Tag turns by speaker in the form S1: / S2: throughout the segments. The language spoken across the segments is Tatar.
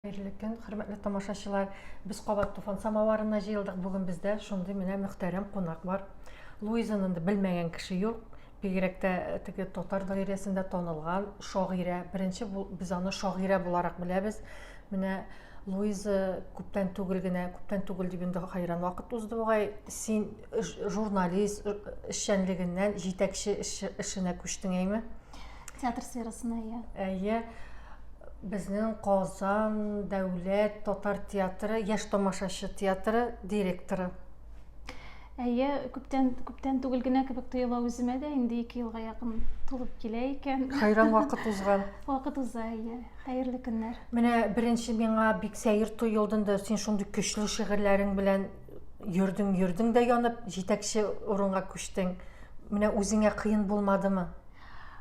S1: Хәерле көн, хөрмәтле тамашачылар. Без кабат Туфан самоварына җыелдык. Бүген бездә шундый менә мөхтәрәм кунак бар. Луизаны инде белмәгән кеше юк. Бигрәк тә э, теге татар даирәсендә танылган шагыйрә. Беренче без аны шагыйрә буларак беләбез. Менә Луиза күптән түгел генә, күптән түгел дип инде хәйран вакыт узды бугай. Син журналист э, эшчәнлегеннән җитәкче эшенә күчтең, әйме?
S2: Театр сферасына, иә.
S1: Әйе. Безнең Казан дәүләт татар театры, яшь тамашачы театры директоры.
S2: Әйе, күптән күптән түгел генә кебек тоела үземә дә, инде 2 елга якын тулып килә икән.
S1: Хәйран вакыт узган.
S2: Вакыт уза, әйе. Хәерле көннәр.
S1: Менә беренче миңа бик сәер тоелды инде, син шундый көчле шигырьләрең белән йөрдең, йөрдең дә янып, җитәкче урынга күчтең. Менә үзеңә кыен булмадымы?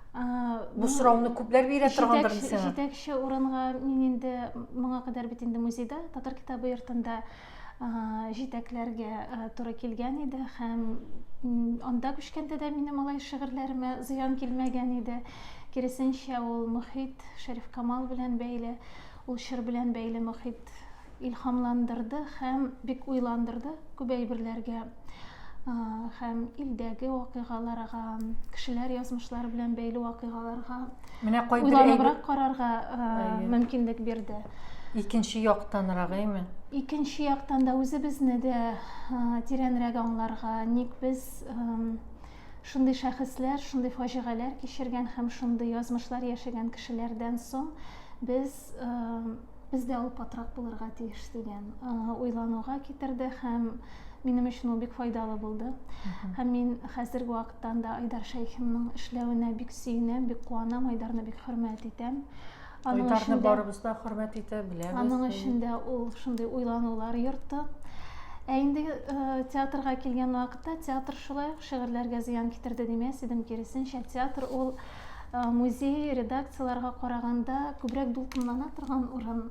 S1: Бу сорауны күпләр бирә торгандыр
S2: сиңа. Җитәкче урынга мин инде моңа кадәр бит инде музейда, татар китабы йортында җитәкләргә туры килгән иде һәм анда күчкәндә дә минем алай шигырьләремә зыян килмәгән иде. Киресенчә, ул мохит Шәриф Камал белән бәйле, ул чор белән бәйле мохит илһамландырды һәм бик уйландырды күп әйберләргә һәм илдәге вакыйгаларга, кешеләр язмышлары белән бәйле вакыйгаларга
S1: менә кайбер
S2: уйланыбрак карарга мөмкинлек бирде.
S1: Икенче яктанрак, әйме?
S2: Икенче яктан да үзебезне дә тирәнрәк аңларга, ник без шундый шәхесләр, шундый фаҗигаләр кичергән һәм шундый язмышлар яшәгән кешеләрдән соң без без дә олпатрак булырга тиеш дигән уйлануга китерде һәм минем өчен ул бик файдалы булды. Һәм мин хәзерге вакыттан да Айдар Шәйхинның эшләвенә бик сөенәм, бик куанам, Айдарны бик хөрмәт итәм.
S1: Аның Айдарны барыбыз да хөрмәт итә, беләбез.
S2: Аның өчен дә ул шундый уйланулар йорты. Ә инде театрга килгән вакытта театр шулай ук шигырьләргә зыян китерде димәс идем, киресенчә, театр ул музей, редакцияләргә караганда күбрәк дулкынлана торган урын.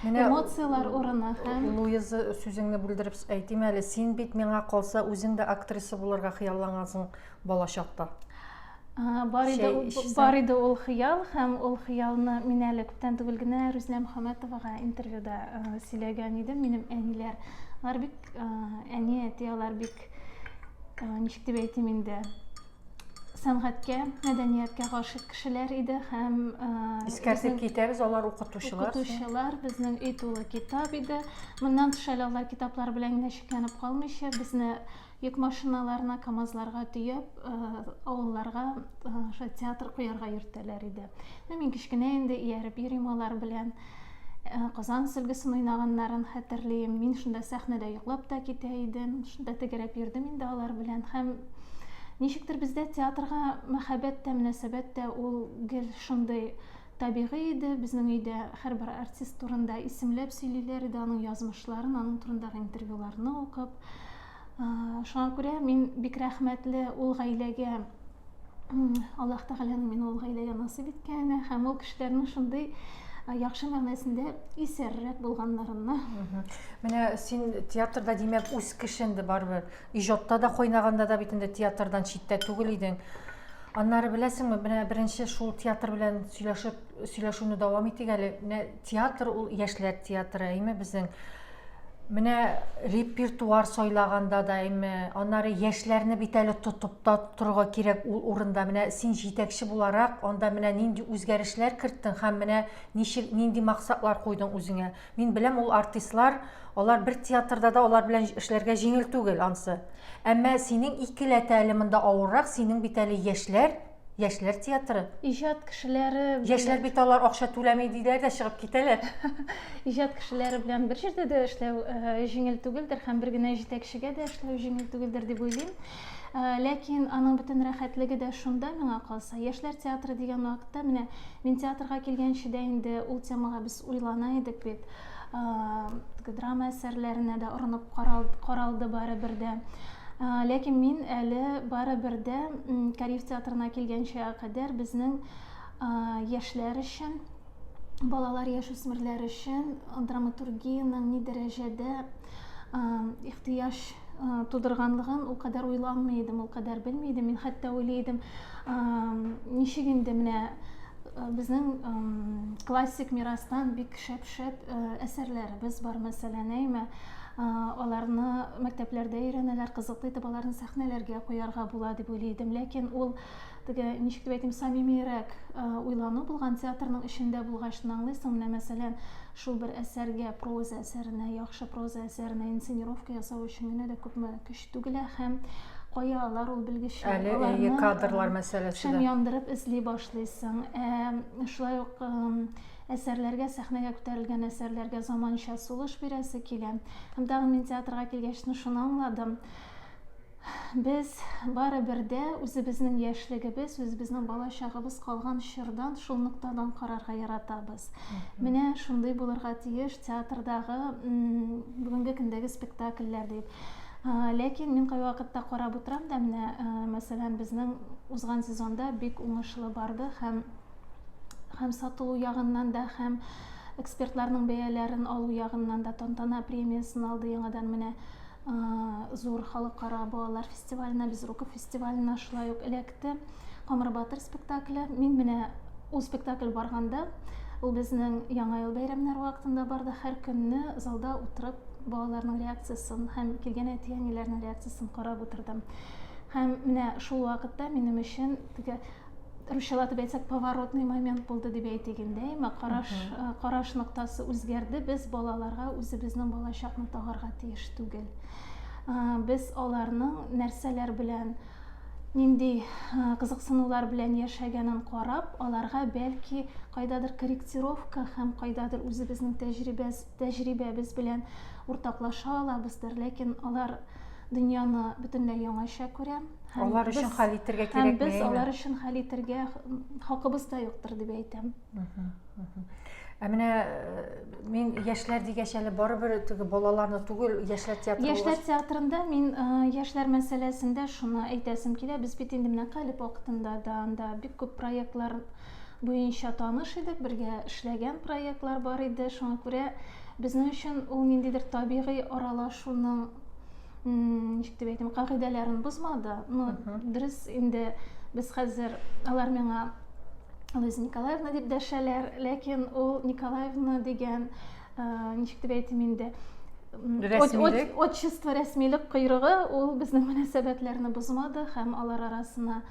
S1: Менә
S2: эмоцияләр урыны
S1: һәм Луиза, сүзеңне бүлдереп әйтим әле, син бит миңа калса үзең дә актриса булырга хыяллангансың балачакта.
S2: Бар иде, бар иде ул хыял һәм ул хыялны мин әле күптән түгел генә Рүзилә Мөхәммәтовага интервьюда сөйләгән идем. Минем әниләр, алар бик әни, әти, алар бик ничек дип әйтим инде, сәнгатькә, мәдәнияткә гашыйк кешеләр иде һәм
S1: искәртеп китәбез, алар укытучылар.
S2: Укытучылар, безнең өй тулы китап иде. Моннан тыш әле алар китаплар белән генә чикләнеп калмыйча, безне йөк машиналарына, КАМАЗларга төяп, авылларга шулай театр куярга йөртәләр иде. Ну, мин кечкенә инде ияреп йөрим алар белән. Казан сөлгесен уйнаганнарын хәтерлим. Мин шунда сәхнәдә йоклап та китә идем. Шунда тәгәрәп йөрдем инде алар белән. Һәм ничектер бездә театрга мәхәббәт тә, мөнәсәбәт тә ул гел шундый табигый иде. Безнең өйдә һәрбер артист турында исемләп сөйлиләр иде, аның язмышларын, аның турындагы интервьюларны укып. Шуңа күрә мин бик рәхмәтле ул гаиләгә, Аллаһ Тәгаләнең мине ул гаиләгә насыйп иткәненә һәм ул кешеләрнең шундый яхшы мәгънәсендә исәррәк булганнарына.
S1: Менә син театрда, димәк, үз кеше инде барыбер. Иҗатта да кайнаганда да бит инде театрдан читтә түгел идең. Аннары беләсеңме, менә беренче шул театр белән сөйләшеп, сөйләшүне дәвам итик әле. Менә театр ул яшьләр театры, әйме безнең. Менә репертуар сайлаганда да, әйме, аннары яшьләрне бит әле тотып та торырга кирәк ул урында. Менә син җитәкче буларак, анда менә нинди үзгәрешләр керттең һәм менә ничек, нинди максатлар куйдың үзеңә? Мин беләм, ул артистлар, алар бер театрда да алар белән эшләргә җиңел түгел ансы. Әмма синең икеләтә әле монда авыррак, синең бит әле яшьләр, Яшьләр театры.
S2: Иҗат кешеләре
S1: Яшьләр бит алар акча түләми диләр дә чыгып китәләр.
S2: Иҗат кешеләре белән бер җирдә дә эшләү э, җиңел түгелдер һәм бер генә җитәкчегә дә эшләү җиңел түгелдер дип уйлыйм. Э, ләкин аның бөтен рәхәтлеге дә шунда миңа калса. Яшьләр театры дигән вакытта менә мин театрга килгәнче дә инде ул темага без уйлана идек бит. Э, драма әсәрләренә дә орынып каралды барыбер дә. Ләкин мин әле барыбер дә Кариев театрына килгәнчә кадәр безнең яшьләр өчен, балалар, яшүсмерләр өчен драматургиянең ни дәрәҗәдә ихтыяҗ тудырганлыгын ул кадәр уйланмый идем, ул кадәр белми идем. Мин хәтта уйлый идем, ничек инде менә Безнең классик мирастан бик шәп-шәп әсәрләребез бар, мәсәлән, әйме, аларны мәктәпләрдә өйрәнәләр, кызыклы итеп аларны сәхнәләргә куярга була дип уйлый идем. Ләкин ул теге, ничек дип әйтим, самимирәк уйлану булган театрның эчендә булгач аңлыйсың. Менә, мәсәлән, шул бер әсәргә, проза әсәренә, яхшы проза әсәренә инсценировка ясау өчен генә дә күпме көч түгелә һәм кая алар ул белгечләр.
S1: Әле әйе, кадрлар мәсьәләсе
S2: дә. Шәм яндырып эзли башлыйсың. Ә шулай ук әсәрләргә, сәхнәгә күтәрелгән әсәрләргә заманча сулыш бирәсе килә. Һәм тагын мин театрга килгәч шуны аңладым. Без барыбер дә үзебезнең яшьлегебез, үзебезнең балачагыбыз калган чордан, шул ноктадан карарга яратабыз. Менә шундый булырга тиеш театрдагы бүгенге көндәге спектакльләр дип. Ләкин мин кайвакытта карап утырам да, менә, мәсәлән, безнең узган сезонда бик уңышлы барды һәм һәм сатылу ягыннан да, һәм экспертларның бәяләрен алу ягыннан да Тантана премиясен алды яңадан менә зур халыкара балалар фестиваленә, Безруков фестиваленә шулай ук эләкте. Камыр батыр спектакле. Мин менә ул спектакль барганда, ул безнең Яңа ел бәйрәмнәре вакытында барды, һәр көнне залда утырып балаларның реакциясен һәм килгән әти-әниләрнең реакциясен карап утырдым. Һәм менә шул вакытта минем өчен теге русчалатып әйтсәк, поворотный момент булды дип әйтик инде, әйме, караш, караш ноктасы үзгәрде. Без балаларга үзебезнең балачакны тагарга тиеш түгел. Без аларның нәрсәләр белән, нинди кызыксынулар белән яшәгәнен карап, аларга бәлки кайдадыр корректировка һәм кайдадыр үзебезнең тәҗрибәс, тәҗрибәбез белән уртаклаша алабыздыр, ләкин алар дөньяны бөтенләй яңача күрә.
S1: Һәм алар өчен хәл итәргә кирәкми.
S2: Һәм без алар өчен хәл итәргә хакыбыз да юктыр дип әйтәм.
S1: Ә менә мин яшьләр дигәч әле барыбер теге балаларны түгел, яшьләр театры.
S2: Яшьләр театрында мин яшьләр мәсьәләсендә шуны әйтәсем килә. Без бит инде менә Калеб вакытында да анда бик күп проектлар буенча таныш идек, бергә эшләгән проектлар бар иде. Шуңа күрә безнең өчен ул ниндидер табигый аралашуның ничек дип әйтим, кагыйдәләрен бозмады. Ну, дөрес инде без хәзер алар миңа Луиза Николаевна дип дәшәләр, ләкин ул Николаевна дигән, ничек дип әйтим инде,
S1: рәсмилек,
S2: отчество, рәсмилек койрыгы ул безнең мөнәсәбәтләрне бозмады һәм алар арасына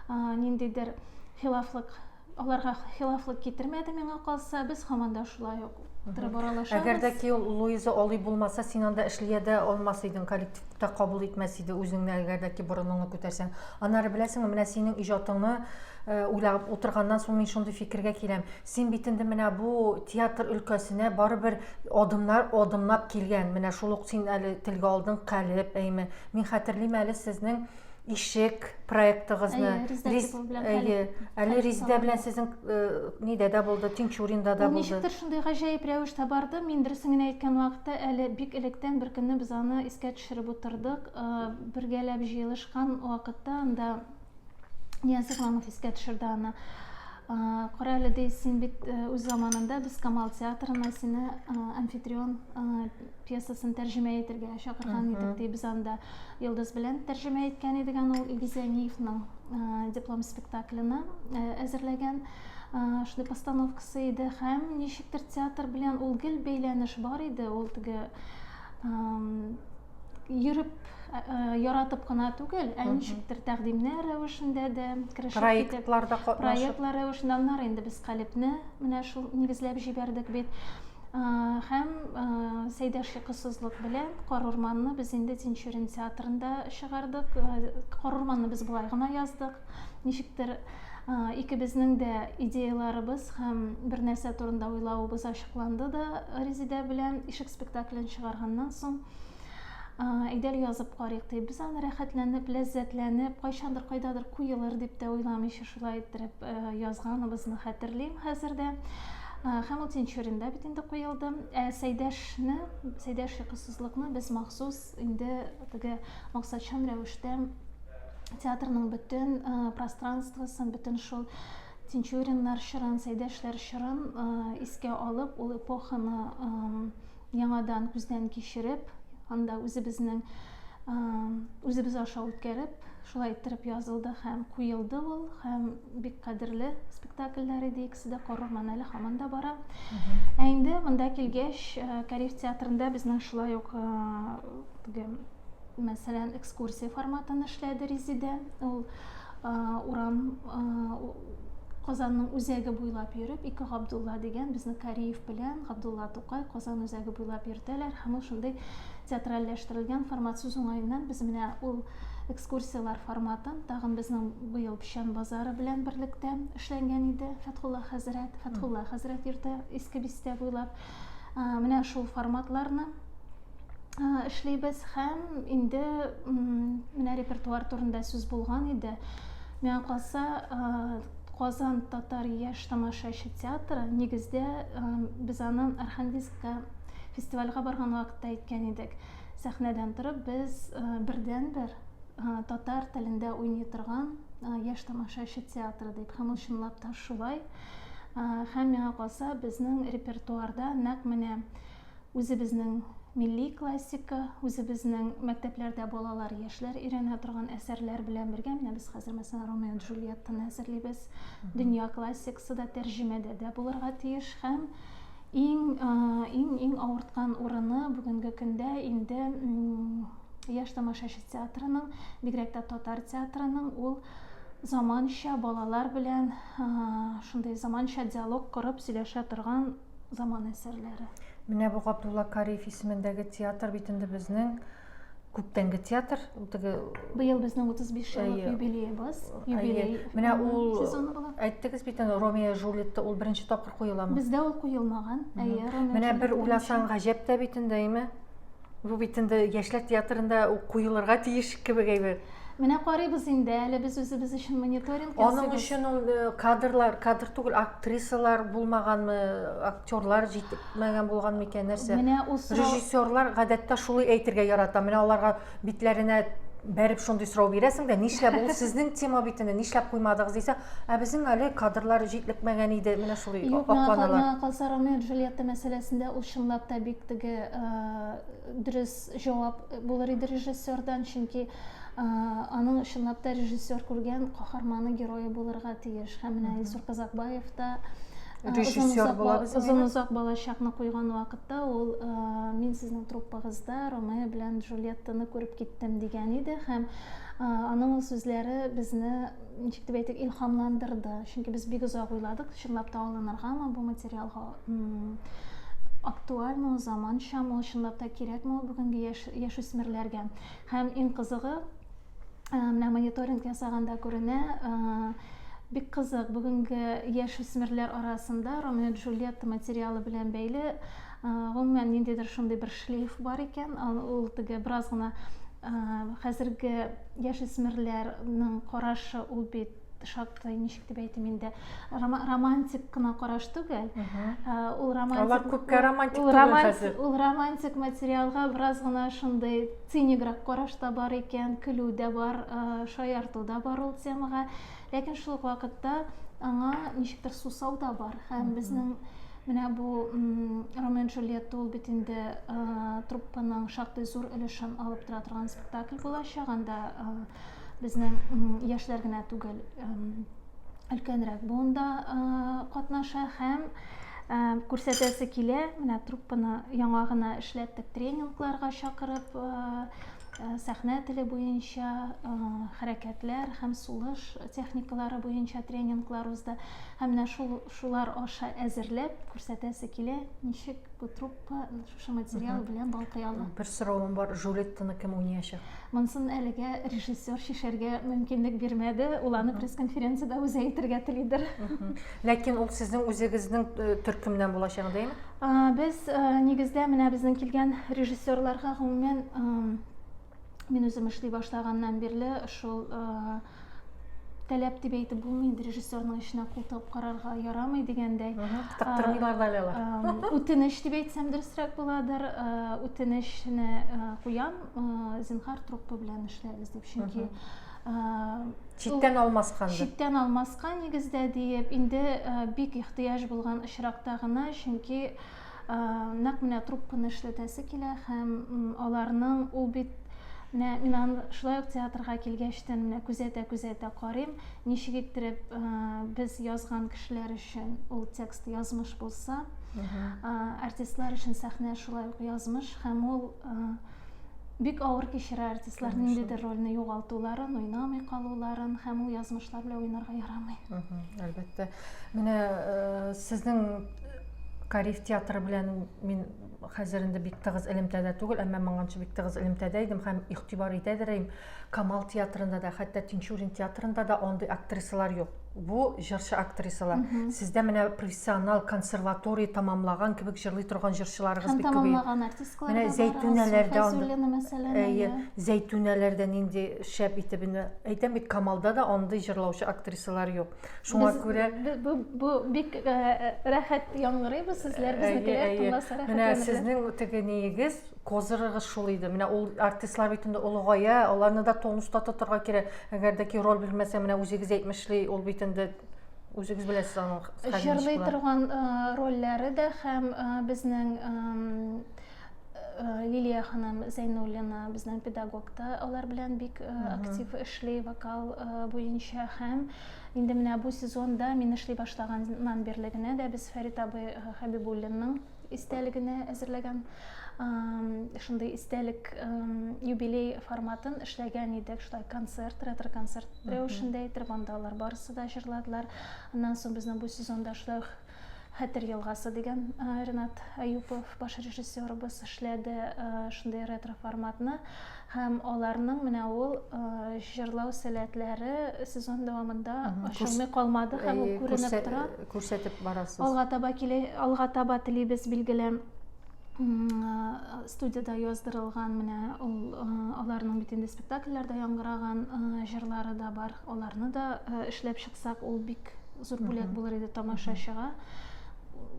S2: ниндидер хилафлык, аларга хилафлык китермәде миңа калса, без һаман да шулай ук утырып аралашабыз.
S1: Әгәр дә ки ул Луиза алый булмаса, син анда эшли дә алмас идең, коллективта кабул итмәс иде үзеңне, әгәр дә ки борыныңны күтәрсәң. Аннары беләсеңме, менә синең иҗатыңны уйлап утырганнан соң мин шундый фикергә киләм. Син бит инде менә бу театр өлкәсенә барыбер адымнар адымлап килгән. Менә шул ук син әле телгә алдың Калеб, әйме. Мин хәтерлим әле сезнең Ишек проектыгызны.
S2: Әйе,
S1: әле Резидә белән сезнең нидә дә булды, Тинчуринда да булды.
S2: Ничектер шундый гаҗәеп рәвештә барды. Мин дөресен генә әйткән вакытта әле бик электән бер көнне без аны искә төшереп утырдык. Бергәләп җыелышкан вакытта анда Нияз Игъламов искә төшерде аны. Кара әле, ди, син бит үз заманында без Камал театрына сине Амфитрион пьесасын тәрҗемә итергә чакырган идек, ди. Без анда Йолдыз белән тәрҗемә иткән идек аны, ул Илгиз Әниевның диплом спектакленә әзерләгән шундый постановкасы иде. Һәм ничектер театр белән ул гел бәйләнеш бар иде, ул теге йөреп яратып кына түгел, ә ничектер тәкъдимнәр рәвешендә дә
S1: керешеп китеп, проектларда катнашып,
S2: проектлар рәвешендә. Аннары инде без Калебне менә шул нигезләп җибәрдек бит. Һәм Сәйдәш йокысызлык белән Кар урманны без инде Тинчурин театрында чыгардык. Кар урманны без болай гына яздык. Ничектер икебезнең дә идеяларыбыз һәм бер нәрсә турында уйлавыбыз ачыкланды да Резидә белән Ишек спектаклен чыгарганнан соң. Әйдә әле язып карыйк дип. Без аны рәхәтләнеп, ләззәтләнеп, кайчандыр кайдадыр куелыр дип тә уйламыйча шулай иттереп язганыбызны хәтерлим хәзер дә. Һәм ул Тинчуринда бит инде куелды. Ә Сәйдәшне, Сәйдәш йокысызлыкны без махсус инде теге максатчан рәвештә театрның бөтен пространствосын, бөтен шул Тинчуриннар чорын, Сәйдәшләр чорын искә алып, ул эпоханы яңадан күздән кичереп, анда үзебезнең Үзебез аша үткәреп, шулай иттереп язылды һәм куелды ул, һәм бик кадерле спектакльләр иде икесе дә, Карурман әле һаман да бара. Ә инде монда килгәч, Кариев театрында безнең шулай ук теге, мәсәлән, экскурсия форматын эшләде Резидә. Ул урам Казанның үзәге буйлап йөреп, ике Габдулла дигән безне Кариев белән Габдулла Тукай Казан үзәге буйлап йөртәләр һәм ул шундый театральләштерелгән формат. Сүз уңаеннан без менә ул экскурсияләр форматын тагын безнең быел Печән базары белән берлектә эшләнгән иде. Фәтхулла хәзрәт, Фәтхулла хәзрәт йөртә Иске бистә буйлап. Менә шул форматларны эшлибез һәм инде менә репертуар турында сүз булган иде. Миңа калса, Казан татар яшь тамашачы театры нигездә без аны Архангельскка фестивальгә барган вакытта әйткән идек. Сәхнәдән торып без бердәнбер татар телендә уйный торган яшь тамашачы театры дип. Һәм ул чынлап та шулай. Һәм миңа калса, безнең репертуарда нәкъ менә үзебезнең милли классика, үзебезнең мәктәпләрдә балалар, яшьләр өйрәнә торган әсәрләр белән бергә, менә без хәзер, мәсәлән, Ромео Джульеттаны әзерлибез. Дөнья классикасы да тәрҗемәдә дә булырга тиеш һәм иң иң иң авырткан урыны бүгенге көндә инде яшь тамашачы театрының, бигрәк тә татар театрының ул заманча балалар белән шундый заманча диалог корып сөйләшә торган заман әсәрләре.
S1: Менә бу Габдулла Кариев исемендәге театр бит инде безнең күптәнге театр. Ул теге
S2: Быел безнең 35 еллык юбилеебыз. Юбилей.
S1: Менә ул сезоны була. Әйттегез бит инде Ромео и Джульетта ул беренче тапкыр куеламы?
S2: Бездә ул куелмаган.
S1: Әйе, Ромео. Менә бер уйласаң гаҗәп тә бит инде, әйме? Бу бит инде яшьләр театрында ук куелырга тиеш кебек әйбер.
S2: Менә карыйбыз инде, әле без үзебез өчен мониторинг ясыйбыз.
S1: Аның өчен ул э, кадрлар, кадр түгел, актрисалар булмаганмы, актерлар җитмәгән булган микән, нәрсә?
S2: Менә ул
S1: сорау... Режиссерлар гадәттә шулай әйтергә ярата. Менә аларга битләренә бәреп шундый сорау бирәсең дә, нишләп ул сезнең тема бит инде, нишләп куймадыгыз дисә, ә безнең әле кадрлар җитлекмәгән иде, менә шулай
S2: акланалар. Юк, миңа калса, Ромео Джульетта мәсьәләсендә ул чынлап та бик теге э, дөрес җавап булыр иде режиссердан, чөнки аның чынлап та режиссер күргән каһарманы, герое булырга тиеш. Һәм менә Илсур Казакбаев та
S1: режиссер була
S2: безнең. Озын озак балачакны куйган вакытта ул мин сезнең труппагызда Ромео белән Джульеттаны күреп киттем дигән иде һәм аның ул сүзләре безне ничек дип әйтик, илһамландырды. Чөнки без бик озак уйладык, чынлап та алыныргамы бу материалга, актуальмы ул, заманчамы ул, чынлап та кирәкме ул бүгенге яшь, яшүсмерләргә. Һәм иң кызыгы, менә мониторинг ясаганда күренә, бик кызык, бүгенге яшүсмерләр арасында Ромео Джульетта материалы белән бәйле гомумән ниндидер шундый бер шлейф бар икән, ул теге бераз гына хәзерге яшүсмерләрнең карашы ул бит шактый, ничек дип әйтим инде, романтик кына караш түгел.
S1: Ул романтик. Алар күпкә романтик түгел хәзер.
S2: Ул романтик материалга бераз гына шундый цинигрәк караш та бар икән, көлү дә бар, шаярту да бар ул темага. Ләкин шул ук вакытта аңа ничектер сусау да бар. Һәм безнең Менә бу Ромео Джульетта ул бит инде труппаның шактый зур өлешен алып тора торган спектакль булачак. Анда безнең яшьләр генә түгел, өлкәнрәк буын да катнаша һәм күрсәтәсе килә. Менә труппаны яңа гына эшләттек, тренингларга чакырып, сәхнә теле буенча хәрәкәтләр һәм сулыш техникалары буенча тренинглар узды. Һәм менә шул шулар аша әзерләп күрсәтәсе килә, ничек бу труппа шушы материал белән балкый ала.
S1: Бер соравым бар, Жулеттаны кем уйнаячак?
S2: Монысын әлегә режиссер чишәргә мөмкинлек бирмәде, ул аны пресс-конференциядә үзе әйтергә телидер.
S1: Ләкин ул сезнең үзегезнең э, төркемнән булачак, дәйме?
S2: Без э, нигездә менә безнең килгән режиссерларга гомумән мин үзем эшли башлаганнан бирле шул э, таләп дип әйтеп булмый инде, режиссерның эшенә кул тыгып карарга ярамый дигәндәй.
S1: Тыктырмыйлар да әле алар.
S2: Үтенеч дип әйтсәм дөресрәк буладыр. Үтенечне куям, зинһар труппа белән эшләгез дип, чөнки
S1: читтән алмаска.
S2: Читтән алмаска нигездә диеп, инде бик ихтыяҗ булган очракта гына, чөнки нәкъ менә труппаны эшләтәсе килә һәм аларның ул бит Менә мин аны шулай ук театрга килгәчтен менә күзәтә-күзәтә карыйм, ничек иттереп без язган кешеләр өчен ул текст язмыш булса, артистлар өчен сәхнә шулай ук язмыш һәм ул бик авыр кичерә артистлар ниндидер рольне югалтуларын, уйнамый калуларын һәм ул язмышлар белән уйнарга ярамый.
S1: Әлбәттә. Менә сезнең Кариф театры белән мин хәзер инде бик тыгыз элемтәдә түгел, әмма моңанчы бик тыгыз элемтәдә идем һәм игътибар итәдер идем. Камал театрында да, хәтта Тинчурин театрында да андый актрисалар юк. Бу җырчы актрисалар. Сездә менә профессионал консерватория тамамлаган кебек җырлый торган җырчыларыгыз бик күп.
S2: Тамамлаган артисткалар
S1: Менә Зәйтүнәләр дә анда. Әйе, Зәйтүнәләр дә нинди шәп итеп инде. Әйтәм бит, Камалда да андый җырлаучы актрисалар юк. Шуңа күрә
S2: бу, бу бик э, рәхәт яңгырый бу сүзләр, безнекеләр тыңласа рәхәтләнерләр.
S1: Менә сезнең теге ниегез, козырыгыз шул иде. Менә ул артистлар бит инде олыгая, аларны да тонуста тотарга кирәк. Әгәр дә ки роль бирмәсә, менә үзегез әйтмешли, ул бит инде үзегез беләсез аның
S2: җырлый торган э, рольләре дә һәм э, безнең Лилия ханым Зәйнуллина безнең педагог та алар белән бик актив эшли вокал буенча һәм инде менә бу сезонда мин эшли башлаганнан бирле генә дә без Фәрит абый Хәбибуллинның истәлегенә әзерләгән шундый истәлек юбилей форматын эшләгән идек, шулай концерт, ретро-концерт рәвешендә итеп, анда алар барысы да җырладылар. Аннан соң безнең бу сезонда шулай ук Хәтер елгасы дигән Ренат Аюпов баш режиссерыбыз эшләде шундый ретро форматны һәм аларның менә ул җырлау сәләтләре сезон дәвамында ачылмый калмады һәм ул күренеп тора.
S1: Күрсәтеп барасыз.
S2: Алга таба килә, алга таба телибез билгеле студияда яздырылган менә ул аларның бит инде спектакльләрдә яңгыраган җырлары да бар. Аларны да эшләп чыксак, ул бик зур бүләк булыр иде тамашачыга.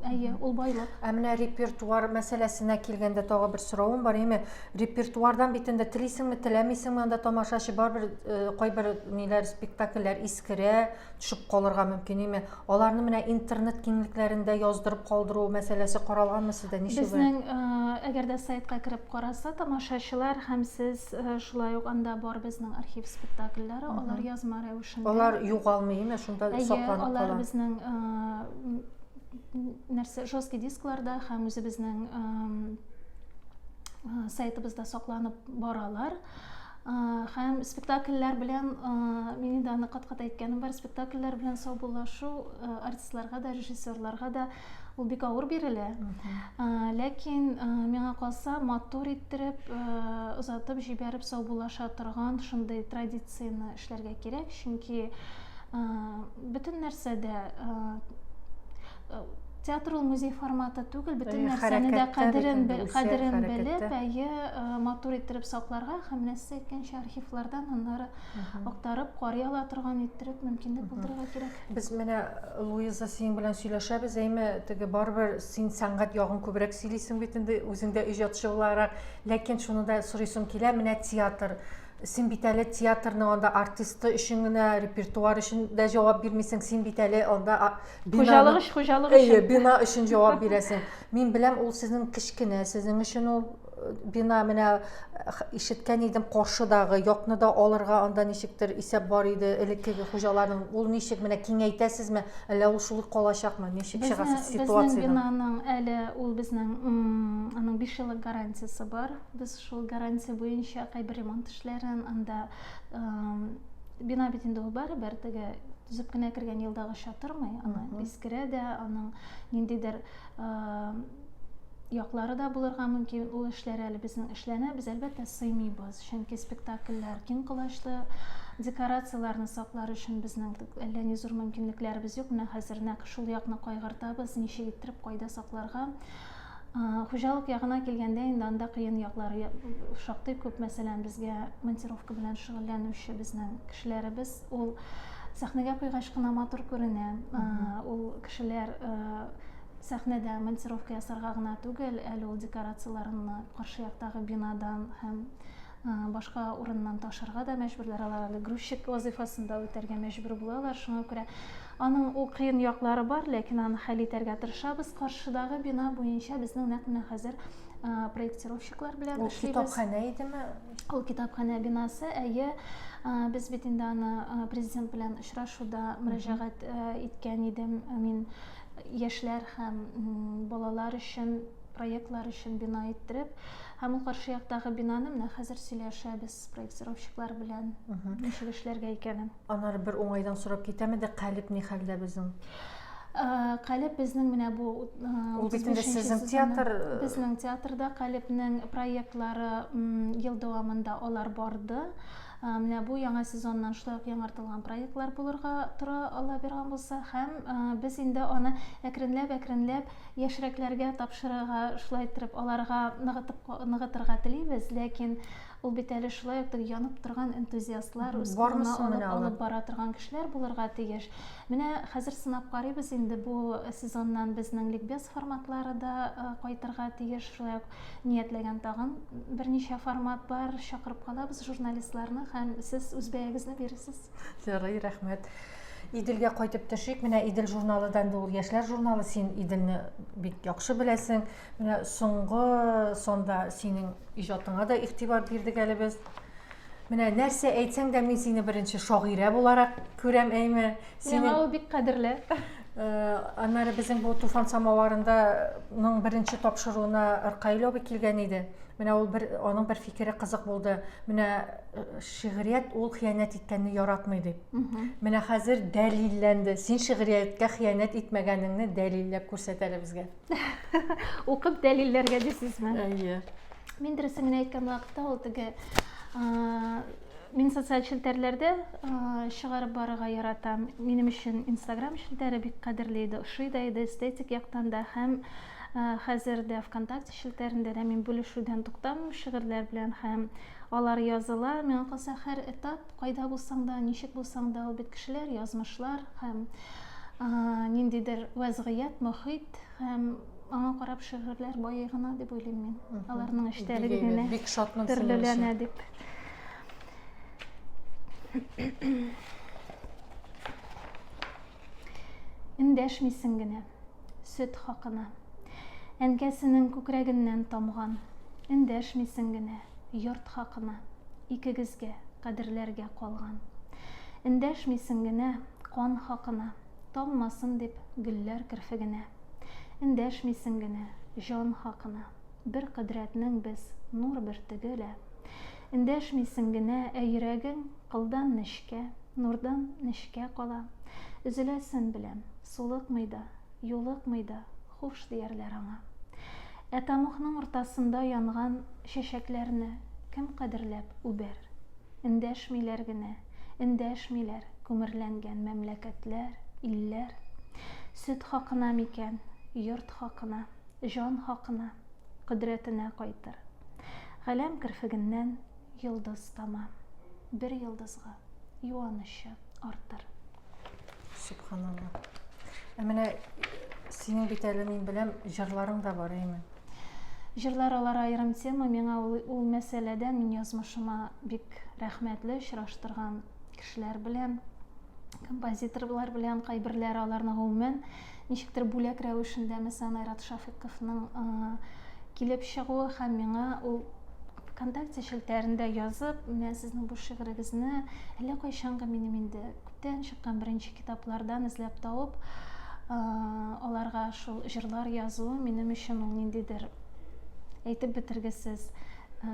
S2: Әйе, ул байлык.
S1: Ә менә репертуар мәсьәләсенә килгәндә тагы бер соравым бар, әйме? Репертуардан бит инде телисеңме, теләмисеңме, анда тамашачы барыбер э, кайбер ниләр спектакльләр искерә, төшеп калырга мөмкин, әйме? Аларны менә интернет киңлекләрендә яздырып калдыру мәсьәләсе каралганмы сездә? Ничек?
S2: Безнең, э, әгәр дә сайтка кереп караса тамашачылар һәм сез э, шулай ук анда бар безнең архив спектакльләре, алар язма рәвешендә.
S1: Алар югалмый, әйме? Шунда сакланып кала.
S2: Алар безнең э, нәрсә жесткий дискларда һәм үзебезнең сайтыбызда сакланып баралар. Һәм спектакльләр белән, мин инде аны кат-кат әйткәнем бар, спектакльләр белән саубуллашу артистларга да, режиссерларга да ул бик авыр бирелә. Ләкин миңа калса, матур иттереп, озатып җибәреп саубуллаша торган шундый традицияне эшләргә кирәк, чөнки бөтен нәрсәдә Театр ул музей форматы түгел, бөтен нәрсәне дә кадерен кадерен белеп, әйе, матур иттереп сакларга һәм менә сез әйткәнчә архивлардан аннары актарып карый ала торган иттереп мөмкинлек булдырырга кирәк.
S1: Без менә Луиза синең белән сөйләшәбез, әйме, теге барыбер син сәнгать ягын күбрәк сөйлисең бит инде, үзең дә иҗатчы буларак. Ләкин шуны да сорыйсым килә, менә театр Син бит әле театрның анда артисты өчен генә, репертуар өчен дә җавап бирмисең, син бит әле анда
S2: Хуҗалык өчен, хуҗалык өчен.
S1: Әйе, бина өчен җавап бирәсең. Мин беләм, ул сезнең кечкенә, сезнең өчен ул э, бина менә э, ишеткән идем, каршыдагы якны да алырга анда ничектер исәп бар иде элеккеге хуҗаларның. Ул ничек менә киңәйтәсезме, әллә ул шулай калачакмы? Ничек чыгасыз
S2: ситуациядән? Безнең бинаның әле ул безнең аның 5 еллык гарантиясе бар. Без шул гарантия буенча кайбер ремонт эшләрен анда бина бит инде ул барыбер теге төзеп кенә кергән елдагыча тормый, аны искерә дә, аның ниндидер яклары да булырга мөмкин. Ул эшләр әле безнең эшләнә, без әлбәттә сыймыйбыз, чөнки спектакльләр киң колачлы, декорацияләрне саклар өчен безнең әллә ни зур мөмкинлекләребез юк. Менә хәзер нәкъ шул якны кайгыртабыз, ничек иттереп кайда сакларга. Хуҗалык ягына килгәндә инде анда кыен яклары шактый күп. Мәсәлән, безгә монтировка белән шөгыльләнүче безнең кешеләребез ул сәхнәгә куйгач кына матур күренә. Ул кешеләр сәхнәдә монтировка ясарга гына түгел, әле ул декорацияләрне каршы яктагы бинадан һәм Башка урыннан ташырга да мәҗбүрләр, алар әле грузчик вазыйфасын да үтәргә мәҗбүр булалар. Шуңа күрә аның ул кыен яклары бар, ләкин аны хәл итәргә тырышабыз. Каршыдагы бина буенча безнең нәкъ менә хәзер проектировщиклар белән
S1: эшлибез. Ул китапханә идеме?
S2: Ул китапханә бинасы, әйе. Без бит инде аны президент белән очрашуда мөрәҗәгать иткән идем. Мин яшьләр һәм балалар өчен проектлар өчен бина иттереп, һәм ул каршы яктагы бинаны менә хәзер сөйләшәбез проектировщиклар белән, ничек эшләргә икәнен.
S1: Аннары бер уңайдан сорап китәм инде, Калеб ни хәлдә безнең?
S2: Калеб безнең менә бу
S1: Ул бит инде сезнең театр.
S2: Безнең театрда Калебнең проектлары ел дәвамында алар барды. Менә бу яңа сезоннан шулай ук яңартылган проектлар булырга тора, Алла биргән булса, һәм без инде аны әкренләп-әкренләп яшьрәкләргә тапшырырга, шулай иттереп аларга ныгытып ныгытырга телибез, ләкин ул бит әле шулай ук теге янып торган энтузиастлар, үз кулына алып, алып бара торган кешеләр булырга тиеш. Менә хәзер сынап карыйбыз инде, бу сезоннан безнең ликбез форматлары да кайтырга тиеш, шулай ук ниятләгән тагын берничә формат бар. Чакырып калабыз журналистларны һәм сез үз бәягезне бирерсез.
S1: Ярый, рәхмәт. Иделгә кайтып төшик. Менә Идел журналы да инде ул яшьләр журналы. Син Иделне бик яхшы беләсең. Менә соңгы санда синең иҗатыңа да игътибар бирдек әле без. Менә нәрсә әйтсәң дә, мин сине беренче шагыйрә буларак күрәм, әйме.
S2: Синең... Миңа ул бик кадерле.
S1: Аннары безнең бу Туфан самаварында ның беренче тапшыруына Ркаил абый килгән иде. Менә ул бер аның бер фикере кызык булды. Менә шигърият ул хыянәт иткәнне яратмый дип. Менә хәзер дәлилләнде. Син шигърияткә хыянәт итмәгәнеңне дәлилләп күрсәт әле безгә.
S2: Укып дәлилләргә дисезме?
S1: Әйе.
S2: Мин дөресен генә әйткән вакытта ул теге мин социаль челтәрләрдә чыгарып барырга яратам. Минем өчен Инстаграм челтәре бик кадерле иде, ошый да иде эстетик яктан да һәм хәзер дә ВКонтакте челтәрендә дә мин бүлешүдән туктамыйм шигырьләр белән һәм алар языла. Миңа калса, һәр этап, кайда булсаң да, ничек булсаң да, ул бит кешеләр, язмышлар һәм ниндидер вәзгыять, мохит һәм аңа карап шигырьләр байый гына дип уйлыйм мин. Аларның эчтәлеге генә
S1: бик шатмын
S2: төрлеләнә дип. Эндәшмисең генә, сөт хакына. Әнкәсенең күкрәгеннән тамган. Эндәшмисең генә, йорт хакына. Икегезгә, кадерләргә калган. Эндәшмисең генә, кан хакына. Таммасын дип, гөлләр керфегенә. Эндәшмисең генә, җан хакына. Бер кодрәтнең без нур бөртеге лә. Эндәшмисең генә, ә йөрәгең кылдан нечкә, нурдан нечкә кала. Өзеләсен беләм, сулыкмый да, юлыкмый да, хуш диярләр аңа. Ә тәмугның уртасында янган чәчәкләрне кем кадерләп үбәр? Эндәшмиләр генә, эндәшмиләр күмерләнгән мәмләкәтләр, илләр. Сөт хакына микән, йорт хакына, җан хакына, кодрәтенә кайтыр. Галәм керфегеннән йолдыз тама, бер йолдызга юанычы артыр.
S1: Сөбханалла. Ә менә синең бит әле мин беләм, җырларың да бар, әйме?
S2: Җырлар алар аерым тема. Миңа ул, ул мәсьәләдә мин язмышыма бик рәхмәтле очраштырган кешеләр белән, композиторлар белән, кайберләре аларны гомумән ничектер бүләк рәвешендә, мәсәлән, Айрат Шафиковның килеп чыгуы һәм миңа ул ВКонтакте челтәрендә язып, менә сезнең бу шигырегезне әллә кайчангы минем инде күптән чыккан беренче китаплардан эзләп табып, аларга шул җырлар язуы минем өчен ул ниндидер әйтеп бетергесез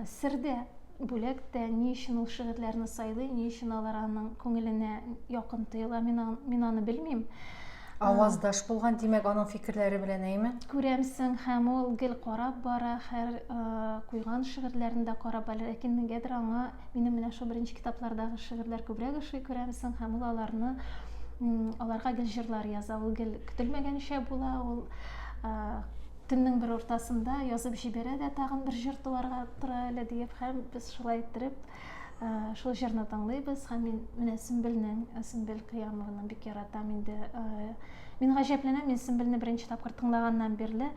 S2: сер дә, бүләк тә. Ни өчен ул шигырьләрне сайлый, ни өчен алар аның күңеленә якын тоела, мин, мин аны белмим.
S1: Аваздаш булган, димәк, аның фикерләре белән, әйме?
S2: Күрәмсең, һәм ул гел карап бара, һәр куйган шигырьләрен дә карап бара, ләкин нигәдер аңа минем менә шул беренче китаплардагы шигырьләр күбрәк ошый, күрәмсең, һәм ул аларны аларга гел җырлар яза. Ул гел көтелмәгәнчә була, ул төннең бер уртасында язып җибәрә дә, тагын бер җыр туарга тора әле диеп, һәм без шулай иттереп шул җырны тыңлыйбыз. Һәм мин менә Сөмбелнең, Сөмбел Кыямованы бик яратам инде. Мин гаҗәпләнәм, мин Сөмбелне беренче тапкыр тыңлаганнан бирле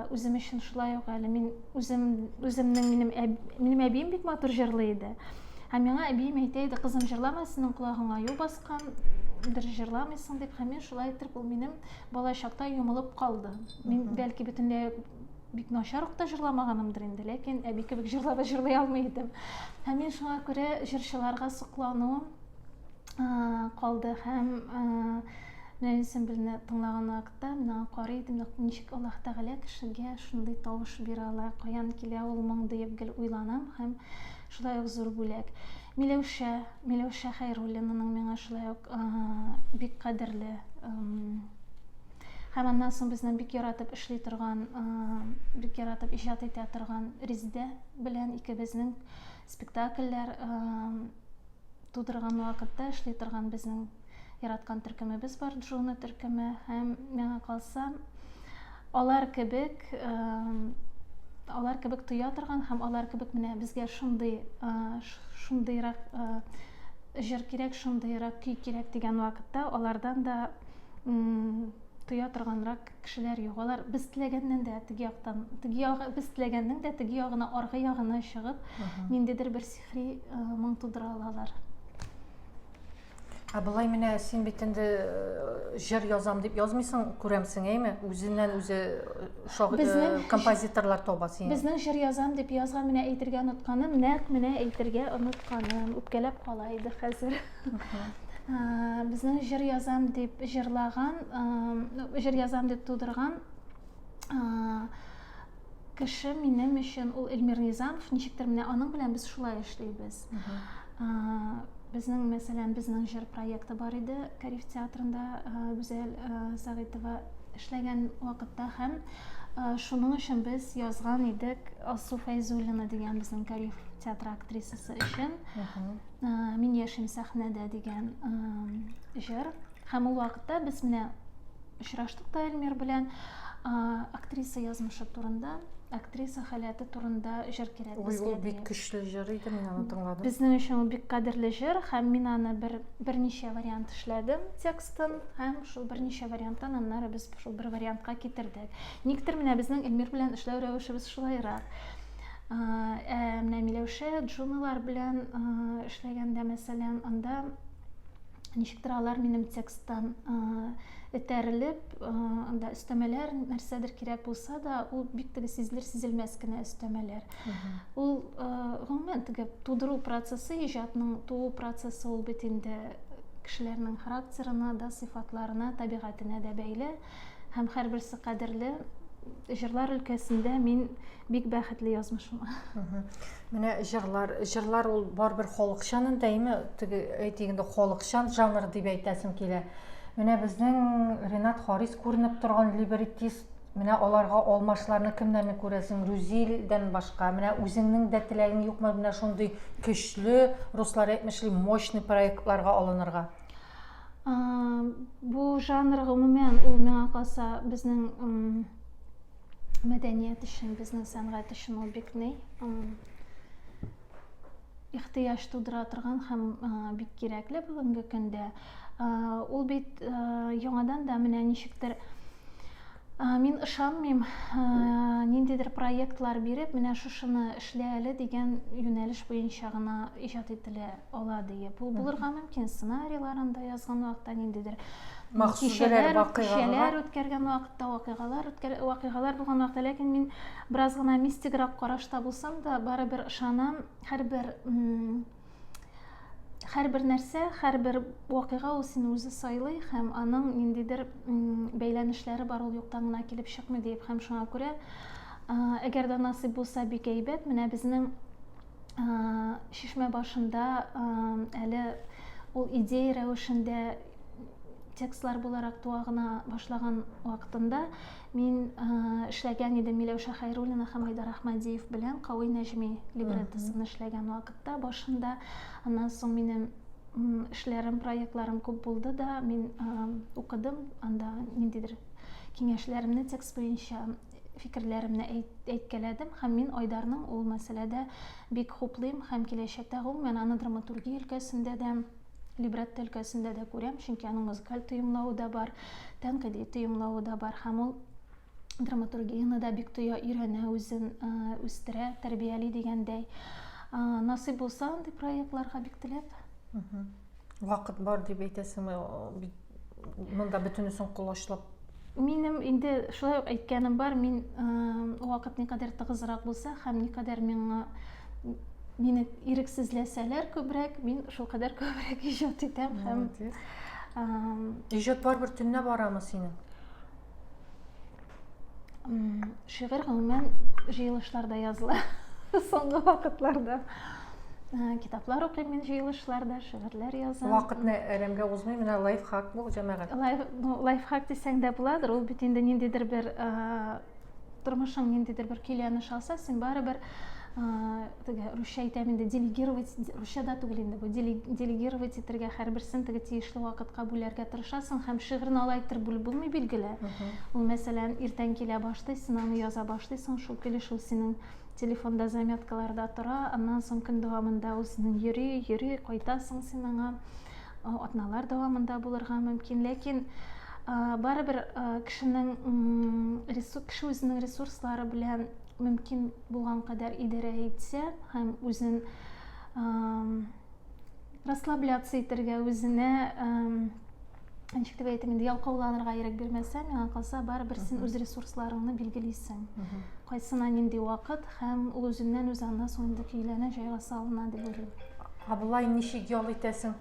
S2: үзем өчен шулай ук әле мин үзем үземнең минем әб, минем әбием бик матур җырлый иде. Һәм миңа әбием әйтә иде, кызым җырлама, синең колагыңа аю баскан, дөрес җырламыйсың дип. Һәм мин шулай итеп ул минем бала чакта йомылып калды. Мин бәлки бөтенләй бик начар ук та җырламаганымдыр инде, ләкин әби кебек җырлап җырлый алмый идем. Һәм мин шуңа күрә җырчыларга соклануым калды һәм менә мин Сөмбелне тыңлаган вакытта мин аңа карый идем, ничек Аллаһ Тәгалә кешегә шундый тавыш бирә ала, каян килә ул моң диеп гел уйланам һәм шулай ук зур бүләк. Миләүшә, Миләүшә Хәйруллинаның миңа шулай ук бик кадерле. Һәм аннан соң безнең бик яратып эшли торган, бик яратып иҗат итә торган Резидә белән икебезнең спектакльләр тудырган вакытта эшли торган безнең яраткан төркемебез бар, Джуна төркеме. Һәм миңа калса, алар кебек алар кебек тоя торган һәм алар кебек менә безгә шундый шундыйрак җыр кирәк, шундыйрак көй кирәк дигән вакытта алардан да тоя торганрак кешеләр юк. Алар без теләгәннән дә теге яктан, теге ягы, без теләгәннең дә теге ягына, аргы ягына чыгып, ниндидер бер сихри моң тудыра алалар.
S1: Ә болай менә син бит инде җыр язам дип язмыйсың, күрәмсең, әйме? Үзеннән үзе шагыйрь, композиторлар таба сине.
S2: Безнең җыр язам дип язган менә әйтергә онытканым, нәкъ менә әйтергә онытканым, үпкәләп кала иде хәзер. Безнең җыр язам дип җырлаган, җыр язам дип тудырган кеше минем өчен ул Эльмир Низамов, ничектер менә аның белән без шулай эшлибез. Безнең, мәсәлән, безнең җыр проекты бар иде Кариф театрында Гүзәл Сәгыйтова эшләгән вакытта һәм шуның өчен без язган идек Алсу Фәйзуллина дигән безнең Кариф театры актрисасы өчен. Мин яшим сәхнәдә дигән җыр. Һәм ул вакытта без менә очраштык та Эльмир белән актриса язмышы турында, актриса халәте турында җыр кирәк
S1: безгә. Ой, ул бик көчле җыр иде, мин аны тыңладым.
S2: Безнең өчен ул бик кадерле җыр һәм мин аны бер берничә вариант эшләдем текстын һәм шул берничә варианттан аннары без шул бер вариантка китердек. Никтер менә безнең Эльмир белән эшләү рәвешебез шулайрак. Ә менә Миләүшә Джуналар белән эшләгәндә, мәсәлән, анда ничектер алар минем тексттан этәрелеп, анда өстәмәләр, нәрсәдер кирәк булса да, ул бик теге сизелер-сизелмәс кенә өстәмәләр. Ул гомумән теге тудыру процессы, иҗатның туу процессы ул бит инде кешеләрнең характерына да, сыйфатларына, табигатенә дә бәйле һәм һәрберсе кадерле. Җырлар өлкәсендә мин Бик бәхетле язмышыма.
S1: Менә җырлар, җырлар ул барыбер халыкчан инде, әйме? Теге әйтик инде халыкчан жанр дип әйтәсем килә. Менә безнең Ренат Харис күренеп торган либреттист, менә аларга алмашларны кемнәрне күрәсең? Рүзилдән башка. Менә үзеңнең дә теләгең юкмы менә шундый көчле, руслар әйтмешли, мощный проектларга алынырга?
S2: Бу жанр гомумән ул миңа калса безнең мәдәният өчен, безнең сәнгать өчен ул бик ни ихтыяҗ тудыра торган һәм бик кирәкле бүгенге көндә. Ул бит яңадан да менә ничектер мин ышанмыйм, ниндидер проектлар биреп, менә шушыны эшлә әле дигән юнәлеш буенча гына иҗат ителә ала диеп. Ул булырга мөмкин сценарийларын да язган вакытта ниндидер
S1: кичәләр,
S2: кичәләр үткәргән вакытта, вакыйгалар үткәр, вакыйгалар булган вакытта, ләкин мин бераз гына мистиграк карашта булсам да, барыбер ышанам, һәрбер һәрбер нәрсә, һәрбер вакыйга ул сине үзе сайлый һәм аның ниндидер бәйләнешләре бар, ул юктан гына килеп чыкмый диеп һәм шуңа күрә, әгәр дә насыйп булса, бик әйбәт. Менә безнең чишмә башында әле ул идея рәвешендә текстлар буларак туа гына башлаган вакытында мин эшләгән идем Миләүшә Хәйруллина һәм Айдар Әхмәдиев белән Кави Нәҗми либреттосын эшләгән вакытта башында. Аннан соң минем эшләрем, проектларым күп булды да, мин укыдым, анда ниндидер киңәшләремне текст буенча фикерләремне әйткәләдем һәм мин Айдарның ул мәсьәләдә бик хуплыйм һәм киләчәктә гомумән аны драматургия өлкәсендә дә, Либретто өлкәсендә дә күрәм, чөнки аның музыкаль тоемлавы да бар, тәнкыйди тоемлавы да бар һәм ул драматургияне дә бик тоя, өйрәнә, үзен үстерә, тәрбияли дигәндәй. Насыйп булса, андый проектларга бик теләп.
S1: Вакыт бар дип әйтәсеңме? Монда бөтенесен колачлап.
S2: Минем инде шулай ук әйткәнем бар, мин вакыт никадәр тыгызрак булса һәм никадәр миңа мине ирексезләсәләр күбрәк, мин шулкадәр күбрәк иҗат итәм һәм
S1: Иҗат барыбер төнлә барамы синең?
S2: Шигырь гомумән җыелышларда языла соңгы вакытларда. Китаплар укыйм мин җыелышларда, шигырьләр язам.
S1: Вакытны әрәмгә узмый, менә лайфхак бу, җәмәгать.
S2: Лайф, ну, лайфхак дисәң дә буладыр, ул бит инде ниндидер бер тормышың ниндидер бер көйләнеш алса, син барыбер теге русча әйтәм инде, делегировать, русча да түгел инде бу, делегировать итәргә һәрберсен теге тиешле вакытка бүләргә тырышасың һәм шигырьне алай иттереп бүлеп булмый билгеле. Ул мәсәлән, иртән килә башлый, син аны яза башлыйсың, шул килеш ул синең телефонда заметкаларда тора, аннан соң көн дәвамында ул синең йөри, йөри, кайтасың син аңа. Атналар дәвамында булырга мөмкин, ләкин барыбер кешенең кеше үзенең ресурслары белән мөмкин булган кадәр идарә итсә һәм үзен расслабляться итәргә, үзенә ничек дип әйтим инде, ялкауланырга ирек бирмәсә, миңа калса, барыбер син үз ресурсларыңны билгелисең. Кайсына нинди вакыт һәм ул үзеннән үзе аннан соң инде көйләнә, җайга салына дип уйлыйм.
S1: Ә болай ничек ял итәсең?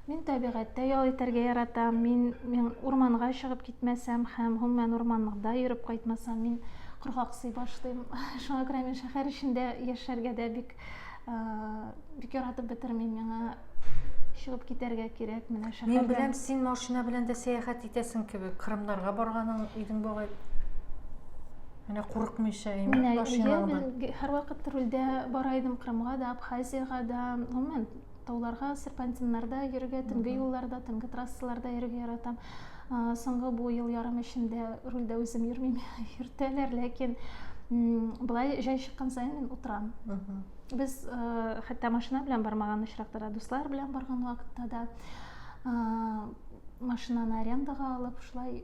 S2: Мин табигатьтә ял итәргә яратам. Мин, мин урманга чыгып китмәсәм һәм гомумән урманда йөреп кайтмасам, мин коргаксый башлыйм. Шуңа күрә мин шәһәр эчендә яшәргә дә бик бик яратып бетермим. Миңа чыгып китәргә кирәк менә
S1: шәһәрдән. Мин беләм, син машина белән дә сәяхәт итәсең кебек. Кырымнарга барганың идең бугай. Менә курыкмыйча,
S2: әйме, машинаңда. Мин һәрвакыт рульдә бара идем Кырымга да, Абхазиягә дә, гомумән тауларга, серпантиннарда йөрергә, төнге юлларда, төнге трассаларда йөрергә яратам. Соңгы бу ел ярым эчендә рульдә үзем йөрмим, йөртәләр, ләкин былай җай чыккан саен мин утырам. Без хәтта машина белән бармаган очракта да, дуслар белән барган вакытта да машинаны арендага алып, шулай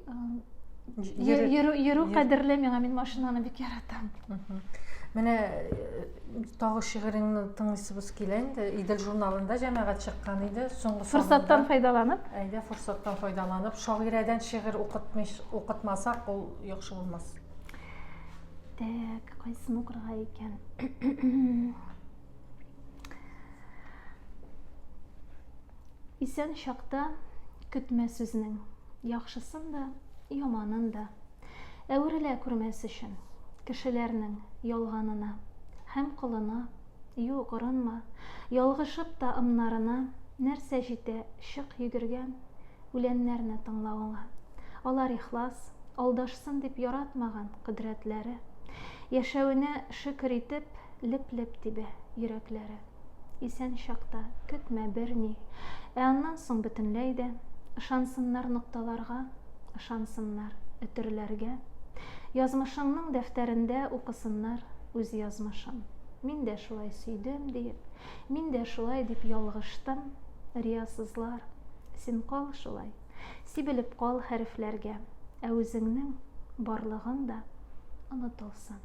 S2: йөрү, йөрү кадерле миңа, мин машинаны бик яратам.
S1: Менә тагы шигыреңне тыңлыйсыбыз килә инде. Идел журналында җәмәгать чыккан иде.
S2: Соңгы форсаттан файдаланып.
S1: Әйдә, форсаттан файдаланып, шагыйрәдән шигырь укытмыйш, укытмасак, ул яхшы булмас.
S2: Так, кайсын укырга икән? Исән чакта көтмә сүзнең яхшысын да, яманын да. Әверелә күрмәс өчен кешеләрнең ялганына һәм колына. Юк, орынма, ялгышып та ымнарына нәрсә җитә чык йөгергән үләннәрне тыңлавыңа. Алар ихлас, алдашсын дип яратмаган кодрәтләре. Яшәвенә шөкер итеп, леп-леп тибә йөрәкләре. Исән чакта көтмә берни. Ә аннан соң бөтенләй дә ышансыннар нокталарга, ышансыннар өтерләргә. Язмышыңның дәфтәрендә укысыннар үз язмышын. Мин дә шулай сөйдем диеп, мин дә шулай дип ялгыштым. Риясызлар, син кал шулай, сибелеп кал хәрефләргә, ә үзеңнең барлыгың да онытылсын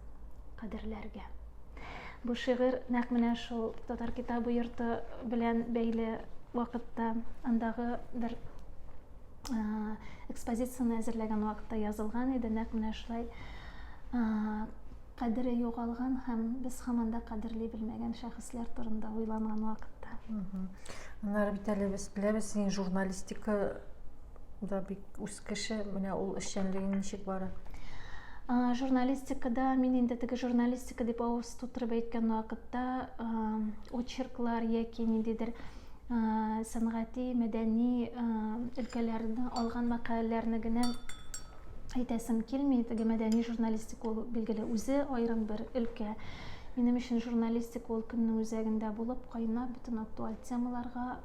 S2: кадерләргә. Бу шигырь нәкъ менә шул Татар китабы йорты белән бәйле вакытта андагы бер экспозицияне әзерләгән вакытта язылган иде. Нәкъ менә шулай кадере югалган һәм без һаман да кадерли белмәгән шәхесләр турында уйланган вакытта.
S1: Аннары бит әле без беләбез, син журналистика да бик үз кеше, менә ул эшчәнлегең ничек бара?
S2: Журналистикада мин инде теге журналистика дип авыз тутырып әйткән вакытта очерклар яки ниндидер сәнгати, мәдәни өлкәләрне алган мәкаләләрне генә әйтәсем килми. Теге мәдәни журналистика ул билгеле үзе аерым бер өлкә. Минем өчен журналистика ул көннең үзәгендә булып, кайнап, бөтен актуаль темаларга.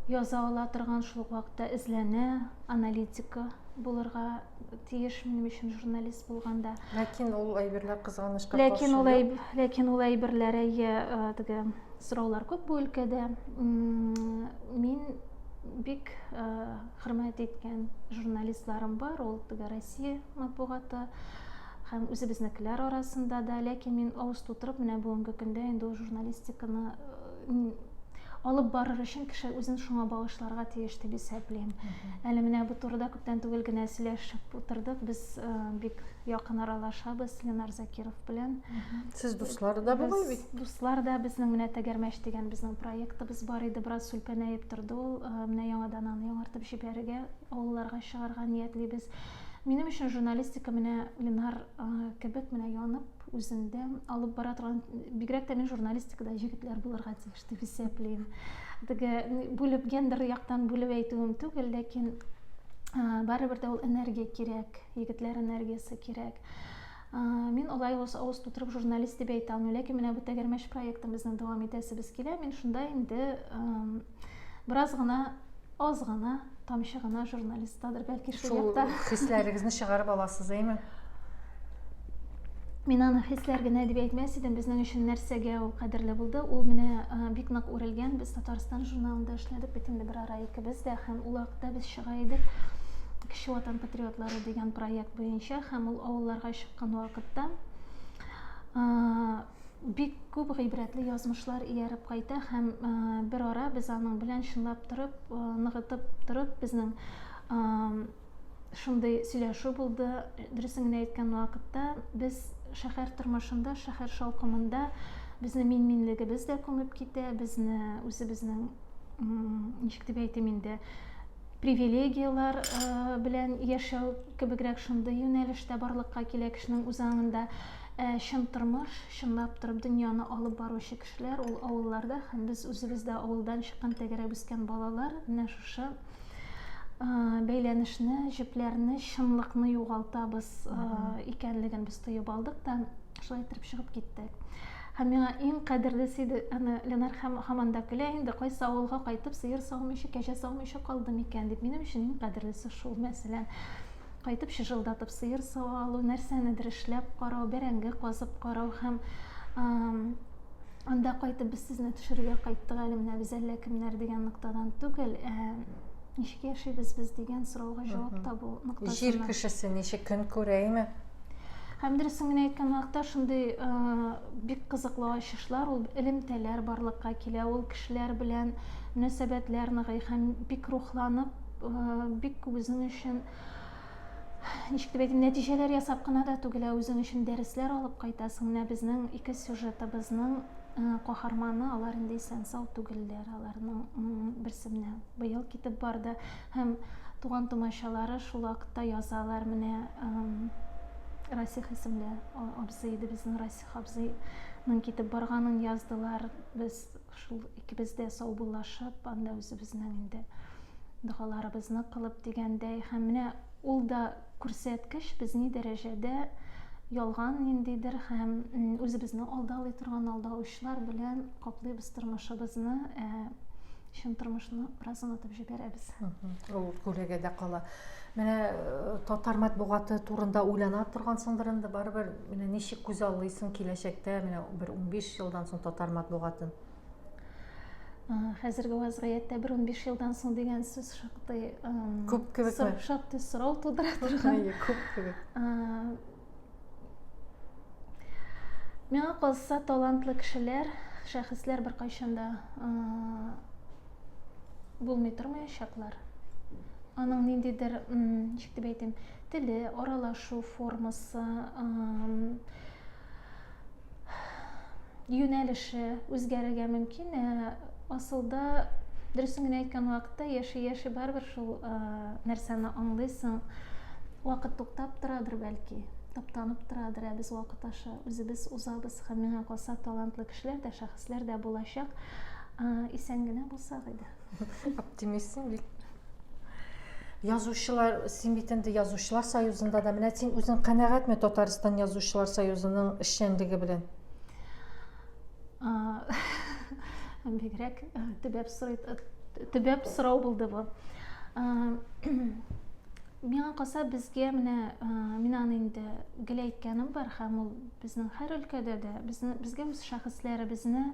S2: яза ала торган, шул ук вакытта эзләнә, аналитика булырга тиеш минем өчен журналист булганда.
S1: Ләкин ул әйберләр кызганычка
S2: ләкин ул әйб, ләкин ул әйберләр әйе, э, теге сораулар күп бу өлкәдә. Мин бик э, хөрмәт иткән журналистларым бар, ул теге Россия матбугаты һәм үзебезнекеләр арасында да, ләкин мин авыз тутырып менә бүгенге көндә инде ул журналистиканы э, алып барыр өчен кеше үзен шуңа багышларга тиеш дип исәплим. Әле менә бу турыда күптән түгел генә сөйләшеп утырдык. Без э, бик якын аралашабыз Ленар Закиров белән.
S1: Сез дуслар да бугай бит?
S2: Дуслар да, безнең менә Тәгәрмәч дигән безнең проектыбыз бар иде, бераз сүлпәнәеп торды ул. Э, менә яңадан аны яңартып җибәрергә, авылларга чыгарга ниятлибез. Минем өчен журналистика менә Ленар э, кебек менә янып үзендә алып бара торган, бигрәк тә мин журналистикада җегетләр булырга тиеш дип исәплим. Теге бүлеп гендер яктан бүлеп әйтүем түгел, ләкин барыбер дә ул энергия кирәк, егетләр энергиясе кирәк. Мин алай авыз, авыз тутырып журналист дип әйтә алмыйм, ләкин менә бу тәгәрмәч проектын безнең дәвам итәсебез килә. Мин шунда инде бераз гына, аз гына, тамчы гына журналисттадыр, бәлки шул якта.
S1: Хисләрегезне чыгарып аласыз, әйме?
S2: Мин аны хисләр генә дип әйтмәс идем, безнең өчен нәрсәгә ул кадерле булды. Ул менә бик нык үрелгән. Без Татарстан журналында эшләдек бит инде бер ара икебез дә, һәм ул вакытта без чыга идек Кече Ватан патриотлары дигән проект буенча, һәм ул авылларга чыккан вакытта бик күп гыйбрәтле язмышлар ияреп кайта һәм бер ара без аның белән чынлап торып, ныгытып торып, безнең шундый сөйләшү булды. Дөресен генә әйткән вакытта, без шәһәр тормышында, шәһәр шаукымында безне мин-минлегебез дә күмеп китә, безне үзебезнең, ничек дип әйтим инде, привилегияләр э, белән яшәү кебегрәк шундый юнәлештә барлыкка килә кешенең үз аңында. Ә чын тормыш, чынлап торып дөньяны алып баручы кешеләр ул авылларда һәм без үзебез дә авылдан чыккан тәгәрәп үскән балалар менә шушы бәйләнешне, җепләрне, чынлыкны югалтабыз икәнлеген без тоеп алдык та, шулай итеп чыгып киттек. Һәм миңа иң кадерлесе иде, аны Ленар һәм һаман да көлә инде, кайсы авылга кайтып сыер саумыйча, кәҗә саумыйча калдым икән дип. Минем өчен иң кадерлесе шул, мәсәлән, кайтып чыжылдатып сыер сава алу, нәрсәнедер эшләп карау, бәрәңге казып карау һәм анда кайтып без сезне төшерергә кайттык әле менә без әллә кемнәр дигән ноктадан түгел, ә ничек яшибез без дигән сорауга җавап табу
S1: ноктасыннан. Җир кешесе ничек көн күрә, әйме?
S2: Һәм дөресен генә әйткән вакытта шундый бик кызыклы ачышлар, ул элемтәләр барлыкка килә, ул кешеләр белән мөнәсәбәтләр ныгый һәм бик рухланып, бик күп үзең өчен ничек дип әйтим, нәтиҗәләр ясап кына да түгел, ә үзең өчен дәресләр алып кайтасың. Менә безнең ике сюжетыбызның каһарманы, алар инде исән-сау түгелләр. Аларның берсе менә быел китеп барды һәм туган тумачалары шул вакытта язалар. Менә Расих исемле абзый иде безнең, Расих абзыйның китеп барганын яздылар. Без шул икебез дә саубуллашып, анда үзебезнең инде догаларыбызны кылып дигәндәй. Һәм менә ул да күрсәткеч, без ни дәрәҗәдә ялган ниндидер һәм үзебезне алдалый торган алдаучылар белән каплыйбыз тормышыбызны, ә чын тормышны бераз онытып җибәрәбез.
S1: Ул күләгәдә кала. Менә э, татар матбугаты турында уйлана торгансыңдыр инде барыбер. Менә ничек күзаллыйсың киләчәктә, менә бер 15 елдан соң татар матбугатын?
S2: Хәзерге вазгыятьтә бер 15 елдан соң дигән сүз шактый
S1: күп кебекме?
S2: Шактый сорау тудыра торган.
S1: Әйе, күп кебек.
S2: Миңа калса, талантлы кешеләр, шәхесләр беркайчан да булмый тормаячаклар. Аның ниндидер, ничек дип әйтим, теле, аралашу формасы, юнәлеше үзгәрергә мөмкин. Ә асылда, дөресен генә әйткән вакытта, яши-яши барыбер шул нәрсәне аңлыйсың. Вакыт туктап торадыр бәлки, таптанып торадыр, ә без вакыт аша үзебез узабыз һәм миңа калса, талантлы кешеләр дә, шәхесләр дә булачак. Исән генә булсак иде.
S1: Оптимистсың бик. Язучылар, син бит инде Язучылар союзында да. Менә син үзең канәгатьме Татарстан Язучылар союзының эшчәнлеге белән?
S2: Бигрәк төбәп сорый. Төбәп сорау булды бу. Миңа калса, безгә менә мин аны инде гел әйткәнем бар, һәм ул безнең һәр өлкәдә дә безне безгә үз шәхесләребезне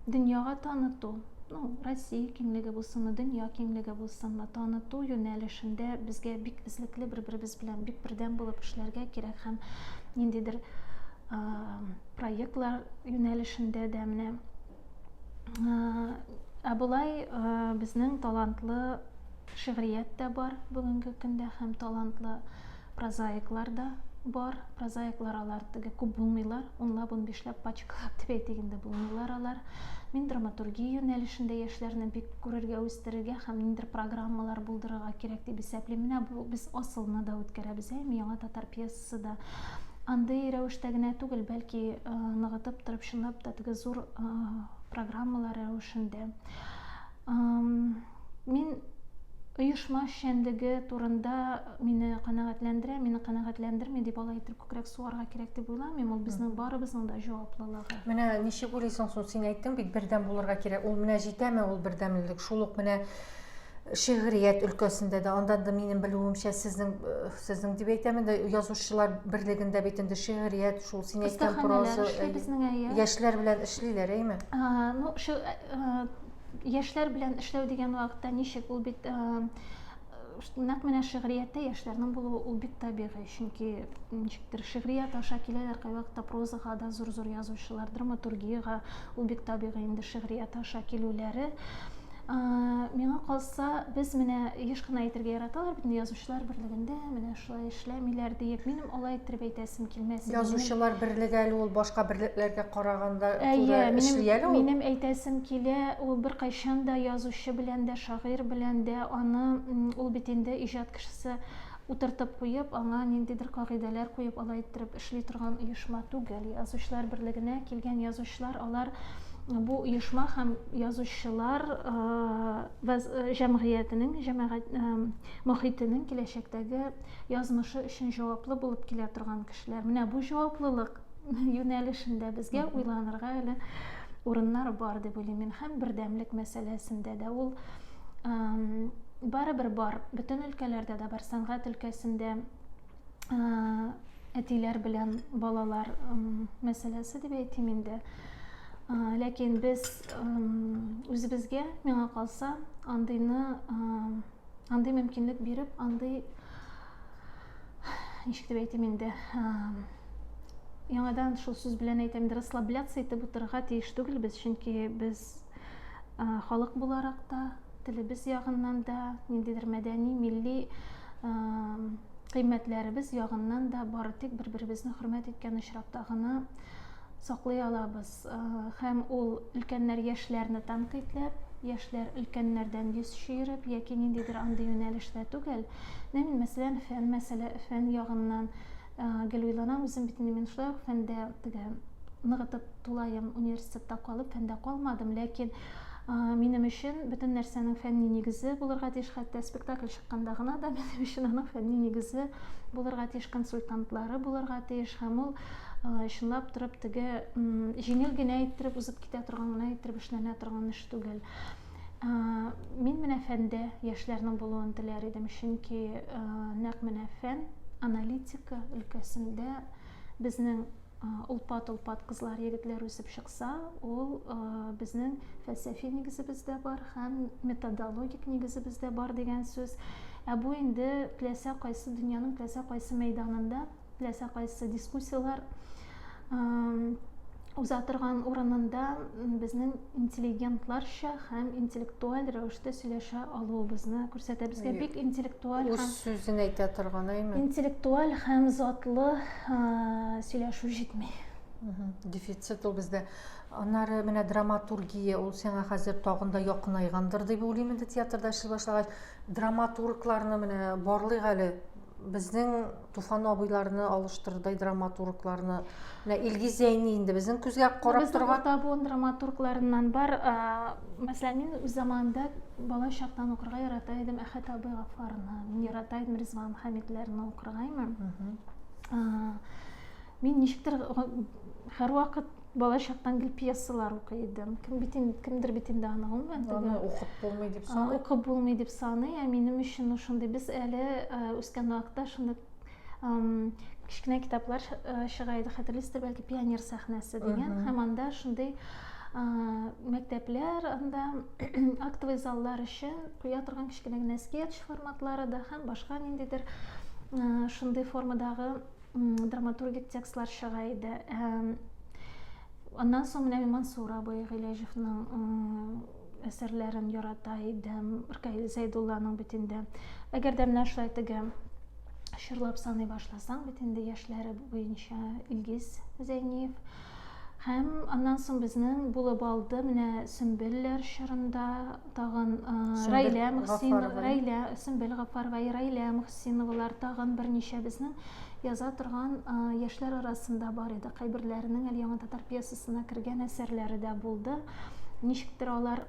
S2: дөньяга таныту, ну, Россия киңлеге булсынмы, дөнья киңлеге булсынмы, таныту юнәлешендә безгә бик эзлекле бер-беребез белән бик бердәм булып эшләргә кирәк һәм ниндидер проектлар юнәлешендә дә менә. Ә болай безнең талантлы шигърият тә бар бүгенге көндә һәм талантлы прозаиклар да бар. Прозаиклар алар теге күп булмыйлар, унлап, унбишләп пачкалап дип әйтик инде булмыйлар алар. Мин драматургия юнәлешендә яшьләрне бик күрергә, үстерергә һәм ниндидер программалар булдырырга кирәк дип исәплим. Менә бу без асылны да үткәрәбез, әйеме, яңа татар пьесасы да. Андый рәвештә генә түгел, бәлки ныгытып торып, чынлап та теге зур программалар рәвешендә. Мин оешма эшчәнлеге турында мине канәгатьләндерә, мине канәгатьләндерми дип алай итеп күкрәк сугарга кирәк дип уйламыйм. Ул безнең барыбызның да җаваплылыгы.
S1: Менә ничек уйлыйсың соң, син әйттең бит, бердәм булырга кирәк. Ул менә җитәме ул бердәмлелек? Шул ук менә шигърият өлкәсендә дә, анда да минем белүемчә, сезнең сезнең дип әйтәм инде, язучылар берлегендә бит инде шигърият, шул син әйткән проза, яшьләр белән эшлиләр, әйме?
S2: Ну, яшьләр белән эшләү дигән вакытта ничек ул бит нәкъ менә шигърияттә яшьләрнең булуы ул бик табигый, чөнки ничектер шигърият аша киләләр кайвакытта прозага да зур-зур язучылар, драматургиягә ул бик табигый инде шигърият аша килүләре. Миңа калса, без менә еш кына әйтергә яраталар бит инде язучылар берлегендә менә шулай эшләмиләр диеп. Минем алай иттереп әйтәсем килмәс.
S1: Язучылар берлеге әле ул башка берлекләргә караганда туры эшли әле
S2: ул. Минем әйтәсем килә, ул беркайчан да язучы белән дә, шагыйрь белән дә аны ул бит инде иҗат кешесе утыртып куеп, аңа ниндидер кагыйдәләр куеп алай иттереп эшли торган оешма түгел. Язучылар берлегенә килгән язучылар алар бу оешма һәм язучылар җәмгыятенең, җәмәгать мохитенең киләчәктәге язмышы өчен җаваплы булып килә торган кешеләр. Менә бу җаваплылык юнәлешендә безгә уйланырга әле урыннар бар дип уйлыйм мин. Һәм бердәмлек мәсьәләсендә дә ул барыбер бар. Бөтен өлкәләрдә дә бар. Сәнгать өлкәсендә әтиләр белән балалар мәсьәләсе дип әйтим инде. Ләкин без үзебезгә, миңа калса, андыйны андый мөмкинлек биреп, андый ничек дип әйтим инде, яңадан шул сүз белән әйтәм, расслабляться итеп утырырга тиеш түгелбез, чөнки без халык буларак та, телебез ягыннан да, ниндидер мәдәни, милли кыйммәтләребез ягыннан да бары тик бер-беребезне хөрмәт иткән очракта гына саклый алабыз. Һәм ул өлкәннәр яшьләрне тәнкыйтьләп, яшьләр өлкәннәрдән йөз чөереп яки ниндидер андый юнәлештә түгел. Менә мин, мәсәлән, фән мәсьәлә, фән ягыннан гел уйланам, үзем бит инде мин шулай ук фәндә теге ныгытып тулаем университетта калып, фәндә калмадым, ләкин минем өчен бөтен нәрсәнең фәнни нигезе булырга тиеш, хәтта спектакль чыкканда гына да минем өчен аның фәнни нигезе булырга тиеш, консультантлары булырга тиеш, һәм ул чынлап торып теге җиңел генә иттереп узып китә торган гына иттереп эшләнә торган эш түгел. Мин менә фәндә яшьләрнең булуын теләр идем, чөнки нәкъ менә фән, аналитика өлкәсендә безнең олпат-олпат кызлар, егетләр үсеп чыкса, ул безнең фәлсәфи нигезебез дә бар һәм методологик нигезебез дә бар дигән сүз. Ә бу инде теләсә кайсы дөньяның теләсә кайсы мәйданында, теләсә кайсы дискуссияләр уза торган урынында безнең интеллигентларча һәм интеллектуаль рәвештә сөйләшә алуыбызны күрсәтә. Безгә бик интеллектуаль
S1: үз сүзен әйтә торган, әйме?
S2: Интеллектуаль һәм затлы сөйләшү җитми.
S1: Дефицит ул бездә. Аннары менә драматургия, ул сиңа хәзер тагын да якынайгандыр дип уйлыйм инде театрда эшли башлагач. Драматургларны менә барлыйк әле. Безнең Туфан абыйларны алыштырырдай драматургларны. Менә Илгиз Зәйни инде безнең күзгә карап
S2: торган. Безнең урта буын драматургларыннан бар. Мәсәлән, мин үз заманында бала чактан укырга ярата идем Әхәт абый Гаффарны. Мин ярата идем Ризван Бала чактан гел пьесалар укый идем. Кем бит инде, кемдер бит инде аны гомумән теге
S1: Аны укып булмый дип саный.
S2: Укып булмый дип саный, ә минем өчен шундый без әле үскән вакытта шундый кечкенә китаплар чыга иде, хәтерлисездер, бәлки Пионер сәхнәсе дигән, һәм анда шундый мәктәпләр, анда актовый заллар өчен куя торган кечкенә генә скетч форматлары да һәм башка ниндидер шундый формадагы драматургик текстлар чыга иде. Аннан соң менә мин Мансур абый Гыйләҗевның әсәрләрен ярата идем. Ркаил Зәйдулланың бит инде. Әгәр дә менә шулай теге чырлап саный башласаң, бит инде яшьләре буенча Илгиз Зәйниев. Һәм аннан соң безнең булып алды менә Сөмбелләр чорында тагын Раилә Мөхсинова, Раилә Сөмбел Гафарова, Раилә Мөхсиновалар тагын берничә безнең яза торган яшьләр арасында бар иде. Кайберләренең әле яңа татар пьесасына кергән әсәрләре дә булды. Ничектер алар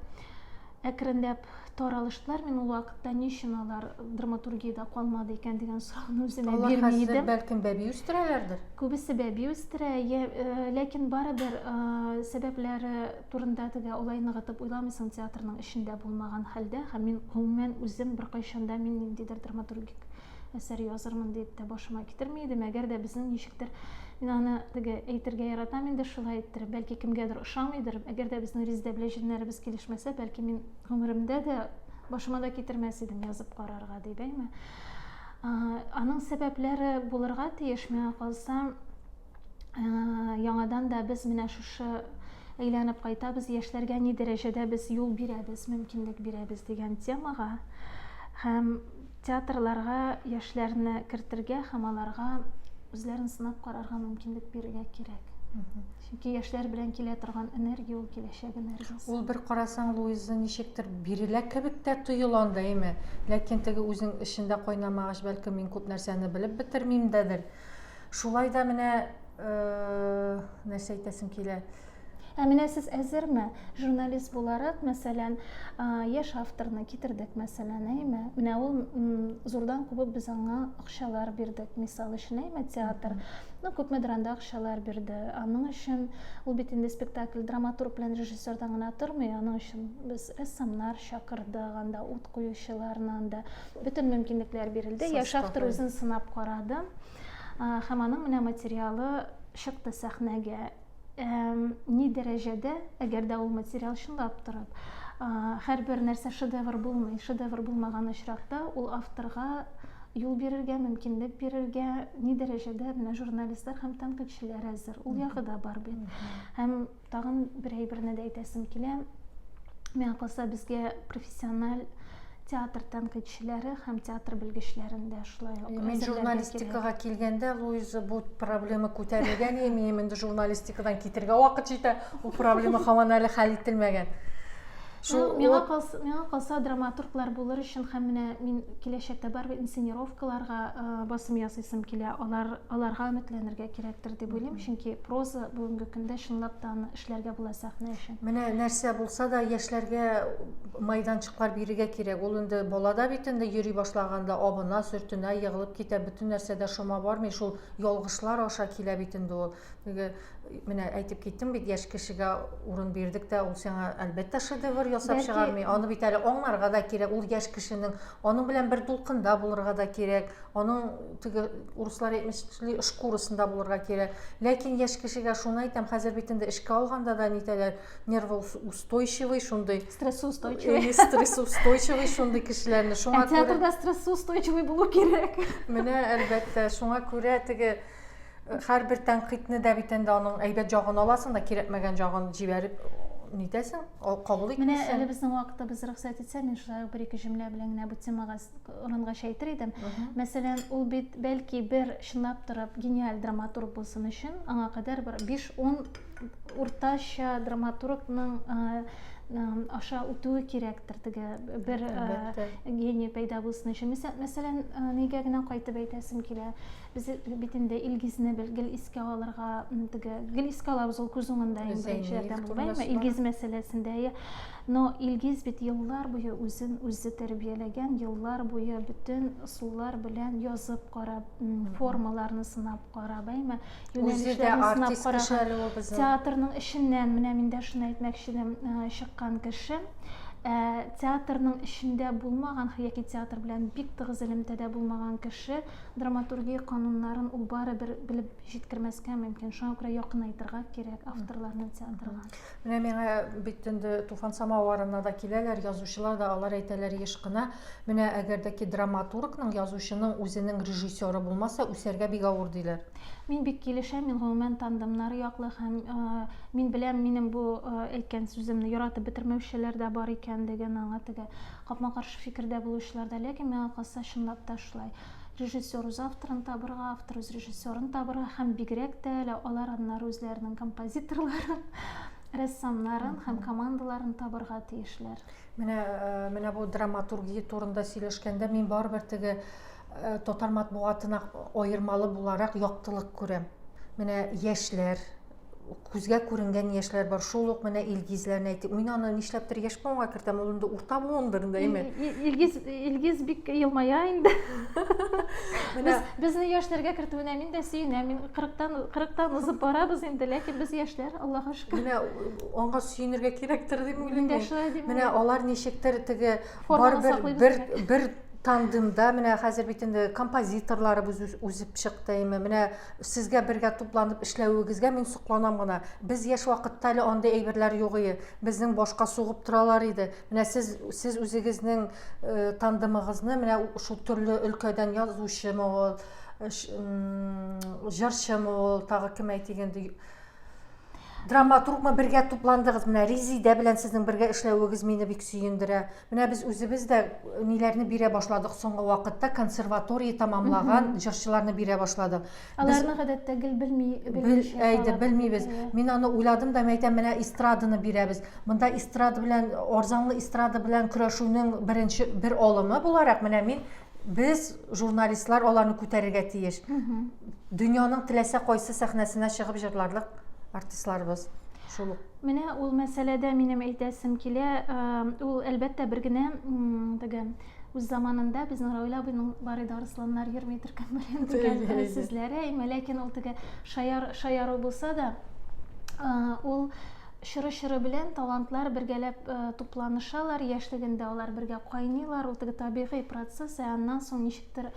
S2: әкренләп таралыштылар. Мин ул вакытта ни өчен алар драматургиядә калмады икән дигән сорауны үземә
S1: Алар
S2: бирми
S1: хәзер
S2: идем.
S1: бәлкем бәби үстерәләрдер?
S2: Күбесе бәби үстерә, я, э, ләкин барыбер э, сәбәпләре турында теге алай ныгытып уйламыйсың театрның эчендә булмаган хәлдә. Һәм мин гомумән үзем беркайчан да мин ниндидер драматургик әсәр язырмын дип тә башыма китерми идем. Әгәр дә безнең ничектер мин аны теге әйтергә яратам инде шулай иттереп, бәлки кемгәдер ошамыйдыр. Әгәр дә безнең Резидә белән җеннәребез килешмәсә, бәлки мин гомеремдә дә башыма да китермәс идем язып карарга дип, әйме. Аның сәбәпләре булырга тиеш, миңа калса, яңадан да без менә шушы әйләнеп кайтабыз, яшьләргә ни дәрәҗәдә без юл бирәбез, мөмкинлек бирәбез дигән темага. Һәм театрларга яшьләрне кертергә һәм аларга үзләрен сынап карарга мөмкинлек бирергә кирәк. Чөнки яшьләр белән килә торган энергия ул киләчәк энергиясе.
S1: Ул бер карасаң, Луиза ничектер бирелә кебек тә тоела анда, әйме? Ләкин теге үзең эчендә кайнамагач, бәлкем мин күп нәрсәне белеп бетермим дәдер. Шулай да менә э, нәрсә әйтәсем килә.
S2: Ә менә сез әзерме? Журналист буларак, мәсәлән, яшь авторны китердек, мәсәлән, әйме? Менә ул зурдан кубып без аңа акчалар бирдек, мисал өчен, әйме, театр. Ну, күпмедер анда акчалар бирде. Аның өчен ул бит инде спектакль драматург белән режиссердан гына тормый, аның өчен без рәссамнар чакырдык, анда ут куючыларны, анда бөтен мөмкинлекләр бирелде. Яшь автор үзен сынап карады. Һәм аның менә материалы чыкты сәхнәгә. Ни дәрәҗәдә, әгәр дә ул материал чынлап торып, һәрбер нәрсә шедевр булмый, шедевр булмаган очракта ул авторга юл бирергә, мөмкинлек бирергә ни дәрәҗәдә менә журналистлар һәм тәнкыйтьчеләр әзер. Ул ягы да бар бит. Һәм тагын бер әйберне дә әйтәсем килә. Миңа калса, безгә профессиональ театр тәнкыйтьчеләре һәм театр белгечләрен дә шулай ук
S1: Мин журналистикага килгәндә, Луиза, бу проблема күтәрелгән иде. Минем инде журналистикадан китергә вакыт җитә. Ул проблема һаман әле хәл ителмәгән.
S2: Шул миңа калса, миңа калса драматурглар булыр өчен һәм менә мин киләчәктә барыбер инсценировкаларга басым ясыйсым килә. Алар аларга өметләнергә кирәктер дип уйлыйм, чөнки проза бүгенге көндә чынлап та аны эшләргә була сәхнә өчен.
S1: Менә нәрсә булса да яшьләргә майданчыклар бирергә кирәк. Ул инде балада бит инде йөри башлаганда абына, сөртенә, егылып китә, бөтен нәрсә дә шома бармый. Шул ялгышлар аша килә бит инде ул. Теге менә әйтеп киттем бит, яшь кешегә урын бирдек тә, ул сиңа әлбәттә шедевр ясап Бәлки... чыгармый. Аны бит әле аңларга да кирәк. Ул яшь кешенең аның белән бер дулкында булырга да кирәк. Аның теге урыслар әйтмешли шкурасында булырга кирәк. Ләкин яшь кешегә шуны әйтәм, хәзер бит инде эшкә алганда да нитәләр, нервоустойчивый шундый.
S2: Стрессоустойчивый.
S1: Стрессоустойчивый шундый кешеләрне.
S2: Шуңа күрә театрда стрессоустойчивый булу кирәк.
S1: Менә әлбәттә, шуңа күрә теге һәрбер тәнкыйтьне дә бит инде аның әйбәт жагын аласың да, кирәкмәгән жагын җибәреп нитәсең, кабул итмисең.
S2: Менә әле безнең вакытыбыз рөхсәт итсә, мин шулай ук бер-ике җөмлә белән генә бу темага урынгач әйтер идем. Мәсәлән, ул бит бәлки бер чынлап торып гениаль драматург булсын өчен, аңа кадәр бер 5-10 уртача драматургның аша үтүе кирәктер теге бер гений пәйда булсын өчен. Мәсәлән, нигә генә кайтып әйтәсем килә. Без бит инде Илгизне гел искә алырга, теге гел искә алабыз, ул күз уңында инде беренчеләрдән булып, әйме? Илгиз мәсьәләсендә. Әйе. Но Илгиз бит еллар буе үзен үзе тәрбияләгән, еллар буе бөтен ысуллар белән язып карап, формаларны сынап карап, әйме?
S1: Үзе дә артист кеше әле ул безнең.
S2: Театрның эченнән, менә мин дә шуны әйтмәкче идем, чыккан кеше, ә театрның эчендә булмаган яки театр белән бик тыгыз элемтәдә булмаган кеше драматургия кануннарын ул барыбер белеп җиткермәскә мөмкин. Шуңа күрә якынайтырга кирәк авторларны театрга.
S1: Менә миңа бит инде Туфан самаварына да киләләр, язучылар да, алар әйтәләр еш кына, менә әгәр дә ки драматургның, язучының үзенең режиссеры булмаса, үсәргә бик авыр диләр.
S2: Мин бик килешәм, мин гомумән тандемнар яклы һәм мин беләм, минем бу әйткән сүземне яратып бетермәүчеләр дә бар икәнлеген, аңа теге капма-каршы фикердә булучылар да, ләкин миңа калса, чынлап та шулай. Режиссер үз авторын табырга, автор үз режиссерын табырга һәм бигрәк тә әле алар аннары үзләренең композиторларын, рәссамнарын һәм командаларын табырга тиешләр.
S1: Менә, менә бу драматургия турында сөйләшкәндә мин барыбер теге татар матбугатына аермалы буларак яктылык күрәм. Менә яшьләр, күзгә күренгән яшьләр бар. Шул ук менә Илгизләрне әйтик. Мин аны нишләптер яшь буынга кертәм, ул инде урта буындыр инде, әйме?
S2: Илгиз, Илгиз бик елмая инде. Менә Без, безне яшьләргә кертүенә мин дә сөенәм. Мин 40-тан 40-тан узып барабыз инде, ләкин без яшьләр, Аллага шөкер.
S1: Менә аңа сөенергә кирәктер дип уйлыйм. Мин дә шулай дим. Менә алар ничектер теге барыбер бер бер тандемда менә хәзер бит инде композиторларыбыз үзеп чыкты име. Менә сезгә бергә тупланып эшләвегезгә мин сокланам гына. Без яшь вакытта әле андый әйберләр юк иде. Безнең башка сугып торалар иде. Менә сез сез үзегезнең э, тандемыгызны менә шул төрле өлкәдән язучымы ул, җырчымы ул, тагы кем әйтик инде, драматургмы бергә тупландыгыз. Менә Резидә белән сезнең бергә эшләвегез мине бик сөендерә. Менә без үзебез дә ниләрне бирә башладык соңгы вакытта, консерватория тамамлаган җырчыларны бирә башладык.
S2: Аларны гадәттә гел белми,
S1: белмичә Әйдә, белмибез. Мин аны уйладым да, әйтәм, менә эстраданы бирәбез. Монда эстрада белән, арзанлы эстрада белән көрәшүнең беренче бер алымы буларак, менә мин без журналистлар аларны күтәрергә тиеш. Дөньяның теләсә кайсы сәхнәсенә чыгып җырларлык артистларыбыз. Шул ук.
S2: Менә ул мәсьәләдә минем әйтәсем килә, ул әлбәттә бер генә теге үз заманында безнең Равил абыйның бар иде арысланнар йөрми төркем белән дигән сүзләре, әмма ләкин ул теге шаяр, шаяру булса да, ул чоры-чоры белән талантлар бергәләп тупланышалар, яшьлегендә алар бергә кайныйлар, ул теге табигый процесс, ә аннан соң ничектер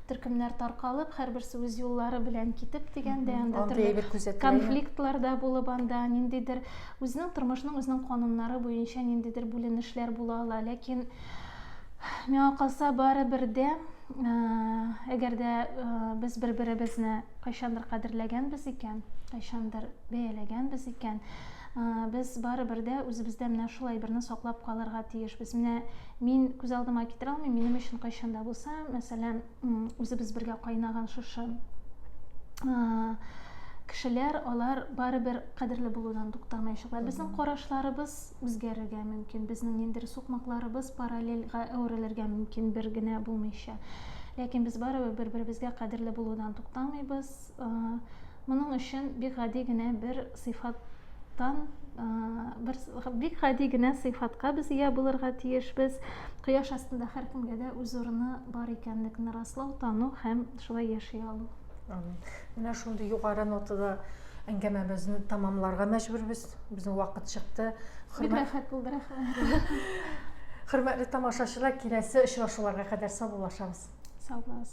S2: төркемнәр таркалып, һәрберсе үз юллары белән китеп дигәндә, анда төрле конфликтлар да булып, анда ниндидер үзенең тормышның үзенең кануннары буенча ниндидер бүленешләр була ала. Ләкин миңа калса, барыбер дә, әгәр дә без бер-беребезне кайчандыр кадерләгәнбез икән, кайчандыр бәяләгәнбез икән, без барыбер дә үзебездә менә шул әйберне саклап калырга тиешбез. Менә мин күз алдыма китерә алмыйм, минем өчен кайчан да булса, мәсәлән, үзебез бергә кайнаган шушы кешеләр, алар барыбер кадерле булудан туктамаячаклар. Безнең карашларыбыз үзгәрергә мөмкин, безнең ниндидер сукмакларыбыз параллельгә әверелергә мөмкин, бер генә булмыйча. Ләкин без барыбер бер-беребезгә кадерле булудан туктамыйбыз. Моның өчен бик гади генә бер сыйфаттан, бер бик гади генә сыйфатка без ия булырга тиешбез. Кояш астында һәркемгә дә үз урыны бар икәнлекне раслау, тану һәм шулай яши алу.
S1: Амин. Менә шундый югары нотада әңгәмәбезне тәмамларга мәҗбүрбез. Безнең вакыт чыкты.
S2: Бик рәхәт булды, рәхмәт.
S1: Хөрмәтле тамашачылар, киләсе очрашуларга кадәр саубуллашабыз.
S2: Сау булыгыз.